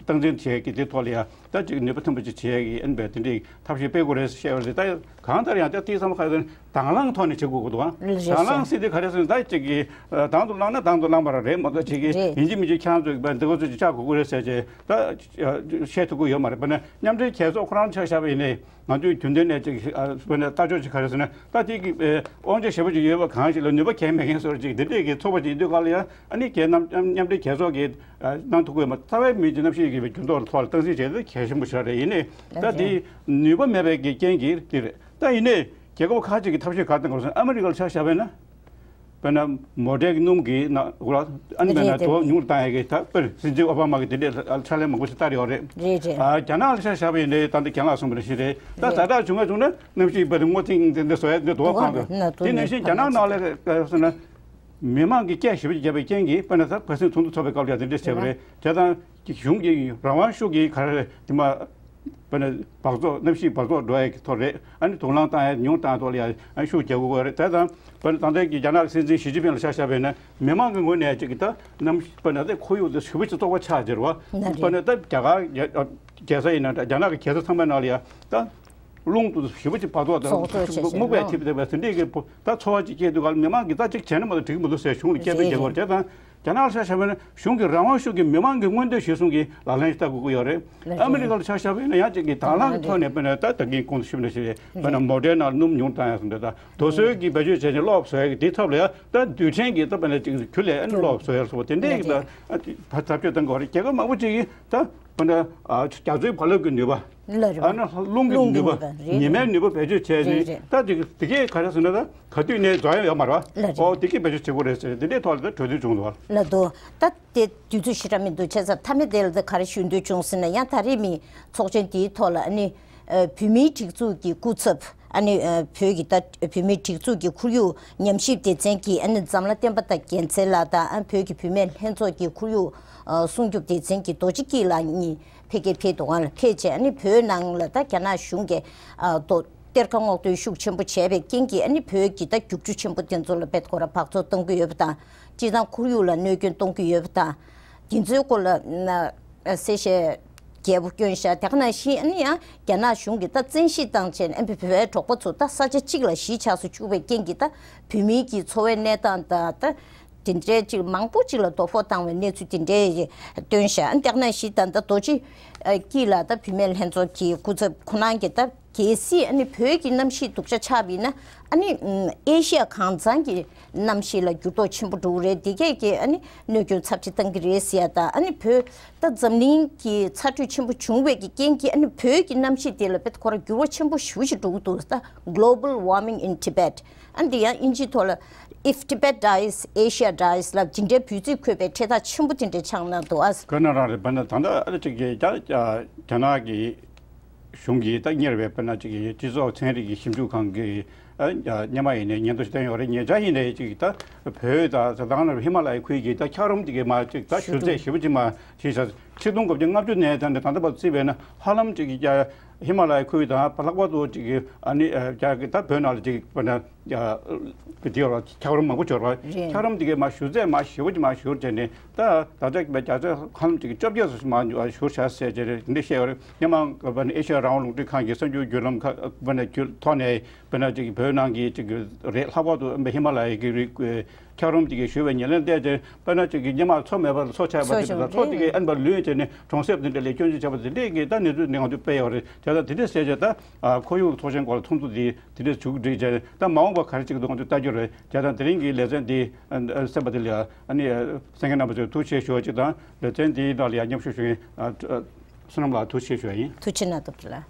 སྟངས་འཛིན་བྱེད་ཀྱི་དེ་ཐོག་ལ་ཡ་ད་ཅིག་ནུས་པ་ཐོན་པ་ཅིག་བྱེད་ཀྱི་ཨ་ནི་བས་དེ་འདྲས་ཐབས་ཤེས་སྤེལ་དགོས་རེད་ཟེར་བཤད་པ་རེད། ད་གང་ལྟར་ཡང་ད་དེ་ཚང་མ་ག་རེ་ཟེར་ན་དང་བླངས་ཐོག་ནས་བྱེད་དགོས་ཀྱི་འདུག་ཨ། རེད། དང་བླངས་ཟེར་དེ་ག་རེ་ཟེར་ན་ད་ཅིག་གིས་ཨ་དང་དུ་བླངས་ན་དང་དུ་བླངས་པ་རང་རེད་མ་གཏོགས་ཅིག་གིས་རེད། ཡིན་གཅིག་མིན་གཅིག་ཁྱེད་རང་ཚོས་བ་འདི་འོ་ཚོ་ཅིག་བཅག་དགོས་ཀྱི་རེད་ཟེར་བྱས། ད་བཤད་ཐུབ་ཀྱི་ཡོད་མ་རེད། དཔེར་ན་མཉམ་འབྲེལ་རྒྱལ་ཚོགས་ཁོ་རང་ཆ་བཞག་པ་ཡིན་ནའི་ང་ཚོས་རྒྱུན་ལྡན་ནས་ཅིག་ཨ་དཔེར་ན་ལྟ་ཕྱོགས་ཅིག་ག་རེ་ཟེར་ན་ད་དེ་གི་ཨེ་དབང་ཆ་ཞེ་པོ་ཅིག་ཡོད་པ་གང་ཞིག་ལ་ནུས་པ་གང་མེད་མཁན་བཟོ་འདྲ་ཅིག་འདི་འདྲས་ཀྱི་ཚོགས་པ་ཅིག་ཡིན་དུས་ག་ལ་ཡང་ཨ་ནི་རྒྱལ་རྣམ་མཉམ་འབྲེལ་རྒྱལ་ཚོགས་ཀྱིས་ཨ་གནང་ཐུབ་ཀྱི་ཡོད་མ་རེད། རྩ་བའི་མི་གི་གནམ་གཤིས་ཀྱི་འགྱུར་ལྡོག་ཐོག་ལ་སྟངས་འཛིན་བྱེད་ཡ་དེ་གལ་ཆེན་པོ་ཞིག་རེད། ཡིན་ནའི་ད་དེ་ནུས་པ་མེད་པའི་གི་རྐྱེན་གྱིས་དེ་རེད། ད་ཡིན་ནའི་རྒྱལ་ཁབ་ཁག་ཅིག་གིས་ཐབས་ཤེས་ག་རེ་གཏོང་དགོས་ཟེར་ན་ཨ་མི་རི་ཀ་ལ་ཆ་བཞག་པ་ཡིན་ན། དཔེར་ན་མོ་ཊའི་སྣུམ་གྱི་ནང་ལ་ཨ་ནི་དཔེར་ན་རེད་དེ། དོ་ཉུང་རུ་བཏང་ཡ་གི་ད་དཔེར་སྲིད་འཛིན་ཨོ་བྷ་མ་གི་དེ་འདྲའི་ཕྱག་ལས་མང་པོ་ཞིག་བསྟར་ཡོད་རེད། རེད་རེད། ཨ་རྒྱ་ནག་ལ་ཆ་བཞག་པ་ཡིན་ནའི་ད་ལྟ་རྒན་ལགས་གསུངས་པ་ནང་བཞིན་རེད། ད་རེད། ཛ་དྲག་བྱུང་བ་བྱུང་ན་གནམ་གཤིས་དཔེར་ན་སྔོ་ཐིང་དེ་འདྲ་བཟོ་ཡ་འདི་དོ་བ་གང་འདུག་ན་དེ་ནང་བཞིན་རྒྱ་ནག་ནང་ལ་ག་རེ་ཟེར་ན་མི་མང་གི་སྐད་ཞེ་པོ་ཅིག་བརྒྱབ་པའི་རྐྱེན་གྱིས་དཔེར་ན་ད་བར་སྲིང་ཚོགས་འདུ་ཚོགས་པའི་སྐབས་ལ་ཡ་དེ་འདྲ་བྱས་པ་རེད། བྱས་ཙང་གཞུང་གི་རང་དབང་ཤུགས་ཀྱིས་ག་རེ་རེད་དེ་མ། དཔེར་ན་འབག་བཙོག་གནམ་གཤིས་འབག་བཙོག་འགྲོ་ཡ་གི་ཐོག་རེད། ཨ་ནི་དུག་རླངས་བཏང་ཡ་ཉུང་བཏང་ཐོག་ལ་ཡ་ཨ་ཤུགས་རྒྱག་དགོས་ཀྱི་རེད། དེ་དང་དཔེར་ན་ད་ལྟའི་གི་རྒྱ་ནག་གི་སྲིད་འཛིན་ཞི་ཅིན་ཕིང་ལ་ཆ་བཞག་པ་ཡིན་ན་མི་མང་གི་ངོས་ནས་ཅིག་གི་ད་གནམ་དཔེར་ན་ད་ཁོར་ཡུག་དེ་ཞེ་པོ་ཅིག་བཙོག་པ་ཆགས་ཀྱི་རེད་བ། ན་རེད། དཔེར་ན་ད་རྒྱ་གར་རྒྱལ་ས་ཡིན་ན་འདྲ་རྒྱ་ནག་གི་རྒྱལ་ས་ཚང་མའི་ནང་ལ་ཡ་ད་རླུང་དུ་ཞེ་པོ་ཅིག་བར་ཐོག་ད་བཙོག་བཙོག་བྱས་བྱས་སྨུག་པས་ལོ། འཐིབས་བསྡད་པ་དེ་འདྲས་ཀྱི་ད་ཚོར་བ་ཅིག་སྐྱེས་དུས་ག་ལ་མི་མང་གིས་ད་ཅིག་བྱས་ན་མ་གཏོགས་འགྲིག་གི་མི་འདུག་ཟེར་གཞུང་ལ་སྐད་འབོད་རྒྱག་དགོས་རེད། དེ་དང་། རྒྱ་ནག་ལ་ཆ་བཞག་པ་ན་གཞུང་གི་རང་དབང་ཤུགས་ཀྱིས་མི་མང་གི་མངོན་འདོད་གཞིར་བཟུང་གི་ལག་ལེན་ཞིག་བསྟར་དགོས་ཀྱི་ཡོད་རེད། ལག་ལེན། ཨ་མི་རི་ཀ་ལ་ཆ་བཞག་པ་ཡིན་ན་ཡང་ཅིག་གི་དང་བླངས་ཀྱི་ཐོག་ནས་དཔེར་ན་ད་ད་གིན་གོང་དུ་ཞུས་པ་ནང་བཞིན་རེད། དཔེར་ན་མོ་ཊའི་ནང་སྣུམ་ཉུང་བཏང་ཡ་སོགས་འདི་དང་རྡོ་སོལ་གྱི་བེད་སྤྱོད་བྱས་ནས་གློག་བཟོ་ཡ་གི་དེའི་ཐབས་ལ་ཡང་ད་རྡུལ་ཕྲན་གྱི་ད་དཔེར་ན་ཅིག་གུ་ལས་ཨ་ནི་གློག་བཟོ་ཡ་སོགས་དེ་འདྲས་ཀྱི་ད་ཐབས་ཇུས་བཏང་དགོས་རེད། རྒྱལ་ཁབ་མང་པོ་ཅིག་གིས་ད་དཔེར་ན་རྒྱ་མཚོའི་བག་ལེབ་ཀྱི་ནུས་པ། ལ་རེད་བ། ཨ་ནི་རླུང་གི་རླུང་གི་ནུས་པ། ནུས་པ་རེད། ཉི་མའི་ནུས་པ་བེད་སྤྱོད་བྱས་ནས་རེད་རེད། ད་དེ་དེ་གས་ག་རེ་ཟེར་ན་ད་ག་དུས་ནས་རྫོགས་ཡ་ཡོད་མ་རེད་བ། ལ་རེད། ཨོ་དེ་གས་བེད་སྤྱོད་བྱེད་དགོས་རེད་ཟེར་དེ་འདྲའི་ཐོག་ལ་ད་གྲོས་བསྡུར་བྱུང་འདུག་བ། ལ་དོ། ད་དེ་དུས་ཚོད་ཞེ་དྲག་མི་འདུག་བྱས་ཙང་མཐའ་མའི་དེ་ལ་ད་ག་རེ་ཞུ་འདོད་བྱུང་ཟེར་ན་ཡང་ད་རེས་མི་ཚོགས་ཆེན་དེའི་ཐོག་ལ་ཨ་ནི་བོད་མིའི་སྒྲིག་འཛུགས་ཀྱི་སྐུ་ཚབ་ཨ་ནི་བོད་ཀྱི་ད་བོད་མིའི་སྒྲིག་འཛུགས་ཀྱི་ཁོར་ཡུག་ཉམས་ཞིབ་སྡེ་ཚན་གྱི་ཨ་ནི་འཛམ་ལྷ་བསྟན་པ་དང་རྒྱལ་མཚན་ལགས་དང་ཨ་བོད་ཀྱི་བུད་མེད་ལྷན་ཚོགས་ཀྱི་ཁོར་ཡུག་སྲུང་སྐྱོབ་སྡེ་ཚན་གྱི་རྡོ་རྗེ་སྐྱིད་ལགས་གཉིས། འཕེལ་རྒྱས་འཕེལ་འདུག་ག་ལ་འཕེལ་བྱས་ཨ་ནི་བོད་ནང་ལ་ད་རྒྱ་ནག་གཞུང་གིས་ཨ་ཏོ་གཏེར་ཁ་སྔོག་འདོན་ཤུགས་ཆེན་པོ་བྱས་པའི་རྐྱེན་གྱིས་ཨ་ནི་བོད་ཀྱི་ད་རྒྱུག་ཆུ་ཆེན་པོ་དེ་ཚོ་ལ་བེད་ཁོ་ར་འབག་བཙོག་གཏོང་གི་ཡོད་པ་དང་། སྤྱིར་བཏང་ཁོར་ཡུག་ལ་གནོད་སྐྱོན་གཏོང་གི་ཡོད་པ་དང་། དེ་ཚོའི་སྐོར་ལ་ན་གསལ་བཤད་རྒྱས་པོ་བསྐྱོན་བཞག་དེ་ག་ནང་བཞིན་ཨ་ནི་ཡང་རྒྱ་ནག་གཞུང་གིས་ད་བཙན་ཤེད་བཏང་བྱས་ཨ་ནི་བོད་པའི་གྲོགས་པོ་ཚོ་ད་ས་ཆ་གཅིག་ལ་གཞིས་ཆགས་སུ་བཅུག་པའི་རྐྱེན་གྱིས་ད་བོད་མིའི་གི་འཚོ་བའི་གནས་སྟངས་དང་ད། དེ་འདྲའི་ཅིག་མང་པོ་ཅིག་ལ་དོ་ཕོག་བཏང་བའི་གནས་ཚུལ་དེ་འདྲའི་བཏོན་བཞག་ཨ་ནི་དེ་ག་ནང་བཞིན་ད་ལྟ་རྡོ་རྗེ་སྐྱིད་ལགས་ད་བུད་མེད་ལྷན་ཚོགས་ཀྱི་སྐུ་ཚབ་ཁོ་རང་གིས་ད་གལ་སྲིད་ཨ་ནི་བོད་ཀྱི་གནམ་གཤིས་སྡུག་ཅག་ཆགས་པ་ཡིན་ན་ཨ་ནི་ཨེ་ཤི་ཡ་གང་ཚང་གི་གནམ་གཤིས་ལ་འགྱུར་ལྡོག་ཆེན་པོ་འགྲོ་གི་རེད། དེ་གས་ཀྱི་ཨ་ནི་གནོད་སྐྱོན་ཚབས་ཆེ་བཏང་གི་རེད་ཟེར་ཡ་ད་ཨ་ནི་བོད་ད་འཛམ་གླིང་གི་ཚ་དྲོད་ཆེན་པོ་བྱུང་བའི་གི་རྐྱེན་གྱིས་ཨ་ནི་བོད་ཀྱི་གནམ་གཤིས་དེ་ལ་དཔེ་ཁོ་ར་འགྱུར་བ་ཆེན་པོ་ཞེ་པོ་ཅིག་འགྲོ་གི་འདུག་ད་Global Warming in Tibet། ཨ་འདི་ཡང་ཨིན་ཇིའི་ཐོག་ལ་If Tibet dies, Asia dies ལབ་ཇི་འདྲའི་འབོད་ཚིག་འཁོད་པའི་འཕྲེད་ཐག་ཆེན་པོ་དེ་འདྲ་ཆགས་གནང་འདུག་ཨ། དཀོན་ན་རང་རེད། བ་ན་ད་ལྟ་ཨ་ཅིག་གི་རྒྱ་རྒྱ་ནག་གི་གཞུང་གིས་ད་གཉེར་བའི་བ་ན་ཅིག་གི་སྤྱི་ཚོགས་ཚན་རིག་གི་ཞིབ་འཇུག་ཁང་གི་ཨ་སྔོན་མ་ཡིན་ནའི་སྙན་ཐོ་ཞིག་བཏོན་ཡོད་རེད། ཉེ་ཆར་ཡིན་ནའི་ཅིག་ད་བོད་ད་ད་ལྟ་ཧི་མ་ལ་ཡའི་ཁུལ་གྱི་ད་འཁྱགས་རོམ་དེ་གའི་མ་ཅིག་ད་ཞུ་ཚད་ཞེ་པོ་ཅིག་མ་ཞིག་ཆིག་སྟོང་དགུ་བརྒྱ་ལྔ་བཅུ་ནས་ད་ད་ལྟ་བར་བརྩིས་པས་ན་ཧ་ལམ་ཅིག་གི་རྒྱ་ཧི་མ་ལ་ཡའི་ཁུལ་དང་ལྷག་པར་དུ་ཅིག་གི་ཨ་ནི་རྒྱ་གི་ད་བོད་ནང་ལ་ཅིག་བ་ན། ཡ། དེ་འཁྱགས་རོམ་མང་པོ་འབྱོར་བ། རེད། འཁྱགས་རོམ་དེ་གས་མ་ཞུ་ཚད་མ་ཞེ་པོ་ཅིག་མ་ཞུ་བྱས་ནས་ད་ད་ལྟ་བརྒྱ་ཆ་ཧ་ལམ་ཅིག་བཅོ་བརྒྱད་ཙམ་མ་ཞུ་བྱ་ཟེར་བྱས་རེད་འདི་བཤད་ཡོད་རེད། སྔོན་མ་བ་ནི་ཨེ་ཤ་ཡ་རང་དབང་རླུང་འཕྲིན་ཁང་གི་གསར་འགྱུར་བརྒྱུད་ལམ་ཁག་བ་ནི་བརྒྱུད་ཐོག་ནས་བ་ན་ཅིག་བོད་ནང་གི་ཅིག་རེད་ལྷག་པར་དུ་ཧི་མ་ལ་ཡའི་གི་རི་འཁྱགས་རོམ་དེ་གས་ཞུ་བའི་ཉེར་ལེན་བལྟས་ཏེ་བ་ན་ཅིག་གི་སྔོན་མ་མཚོ་མེད་པར་མཚོ་ཆགས་པ་དེ་དང་མཚོ་དེ་གས་ཨན་པ་ལུས་བྱས་ནས་གྲོང་གསེབ་དེ་འདྲ་ལ་སྐྱོན་བརྗོད་བྱས་པ་དེ་འདྲས་ཀྱི་ད་གནས་ཚུལ་འདི་ང་ཚོས་སྤེལ་ཡོད་རེད། དེ་ལ་དེ་འདྲས་ཟེར་བྱས་ད་ཁོར་ཡུག་ཚོགས་ཆེན་སྐོར་ལ་ཚོགས་འདུ་འདི། དེ་འདྲ་བྱུང་འགྲིག་བྱས་ད་མ་འོངས་པ་ག་རེ་བྱེད་ཀྱི་འདུག་ང་ཚོས་ལྟ་རྒྱུ་རེད། བྱས་ད་དེ་རིང་གི་ལེ་ཚན་འདི་གསན་པ་དེ་ལ་ཨ་ནི་སེང་གེ་རྣམ་པ་ཚོས་ཐུགས་རྗེ་ཆེ་ཞུ་བ་གཅིག་དང་ལེ་ཚན་འདིའི་ནང་ལ་ཡང་མཉམ་ཞུགས་ཞུ་མཁན་བསོད་ནམས་ལགས་ཐུགས་རྗེ་ཆེ་ཞུ་བ་ཡིན། ཐུགས་རྗེ་གནང་སྟོབས་ལ།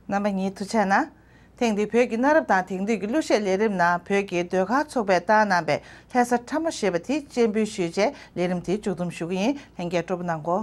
རྣམ་པ་གཉིས་ཐུགས་རྗེ་གནང་། ཐེངས་འདིའི་བོད་ཀྱི་གནའ་རབས་དང་དེང་དུས་ཀྱི་གླུ་གཞས་ལས་རིམ་ནང་བོད་ཀྱི་ཟློས་གར་ཚོགས་པས་བཏང་གནང་བའི་ལྷ་ས་ཁྲ་མོ་ཞེས་པ་དེ་སྤྱན་འབུལ་ཞུས་རྗེས་ལས་རིམ་དེ་མཇུག་བསྡོམས་ཞུ་གི་ཡིན། ལྷན་རྒྱས་སྤྲོ་པོ་གནང་གོ།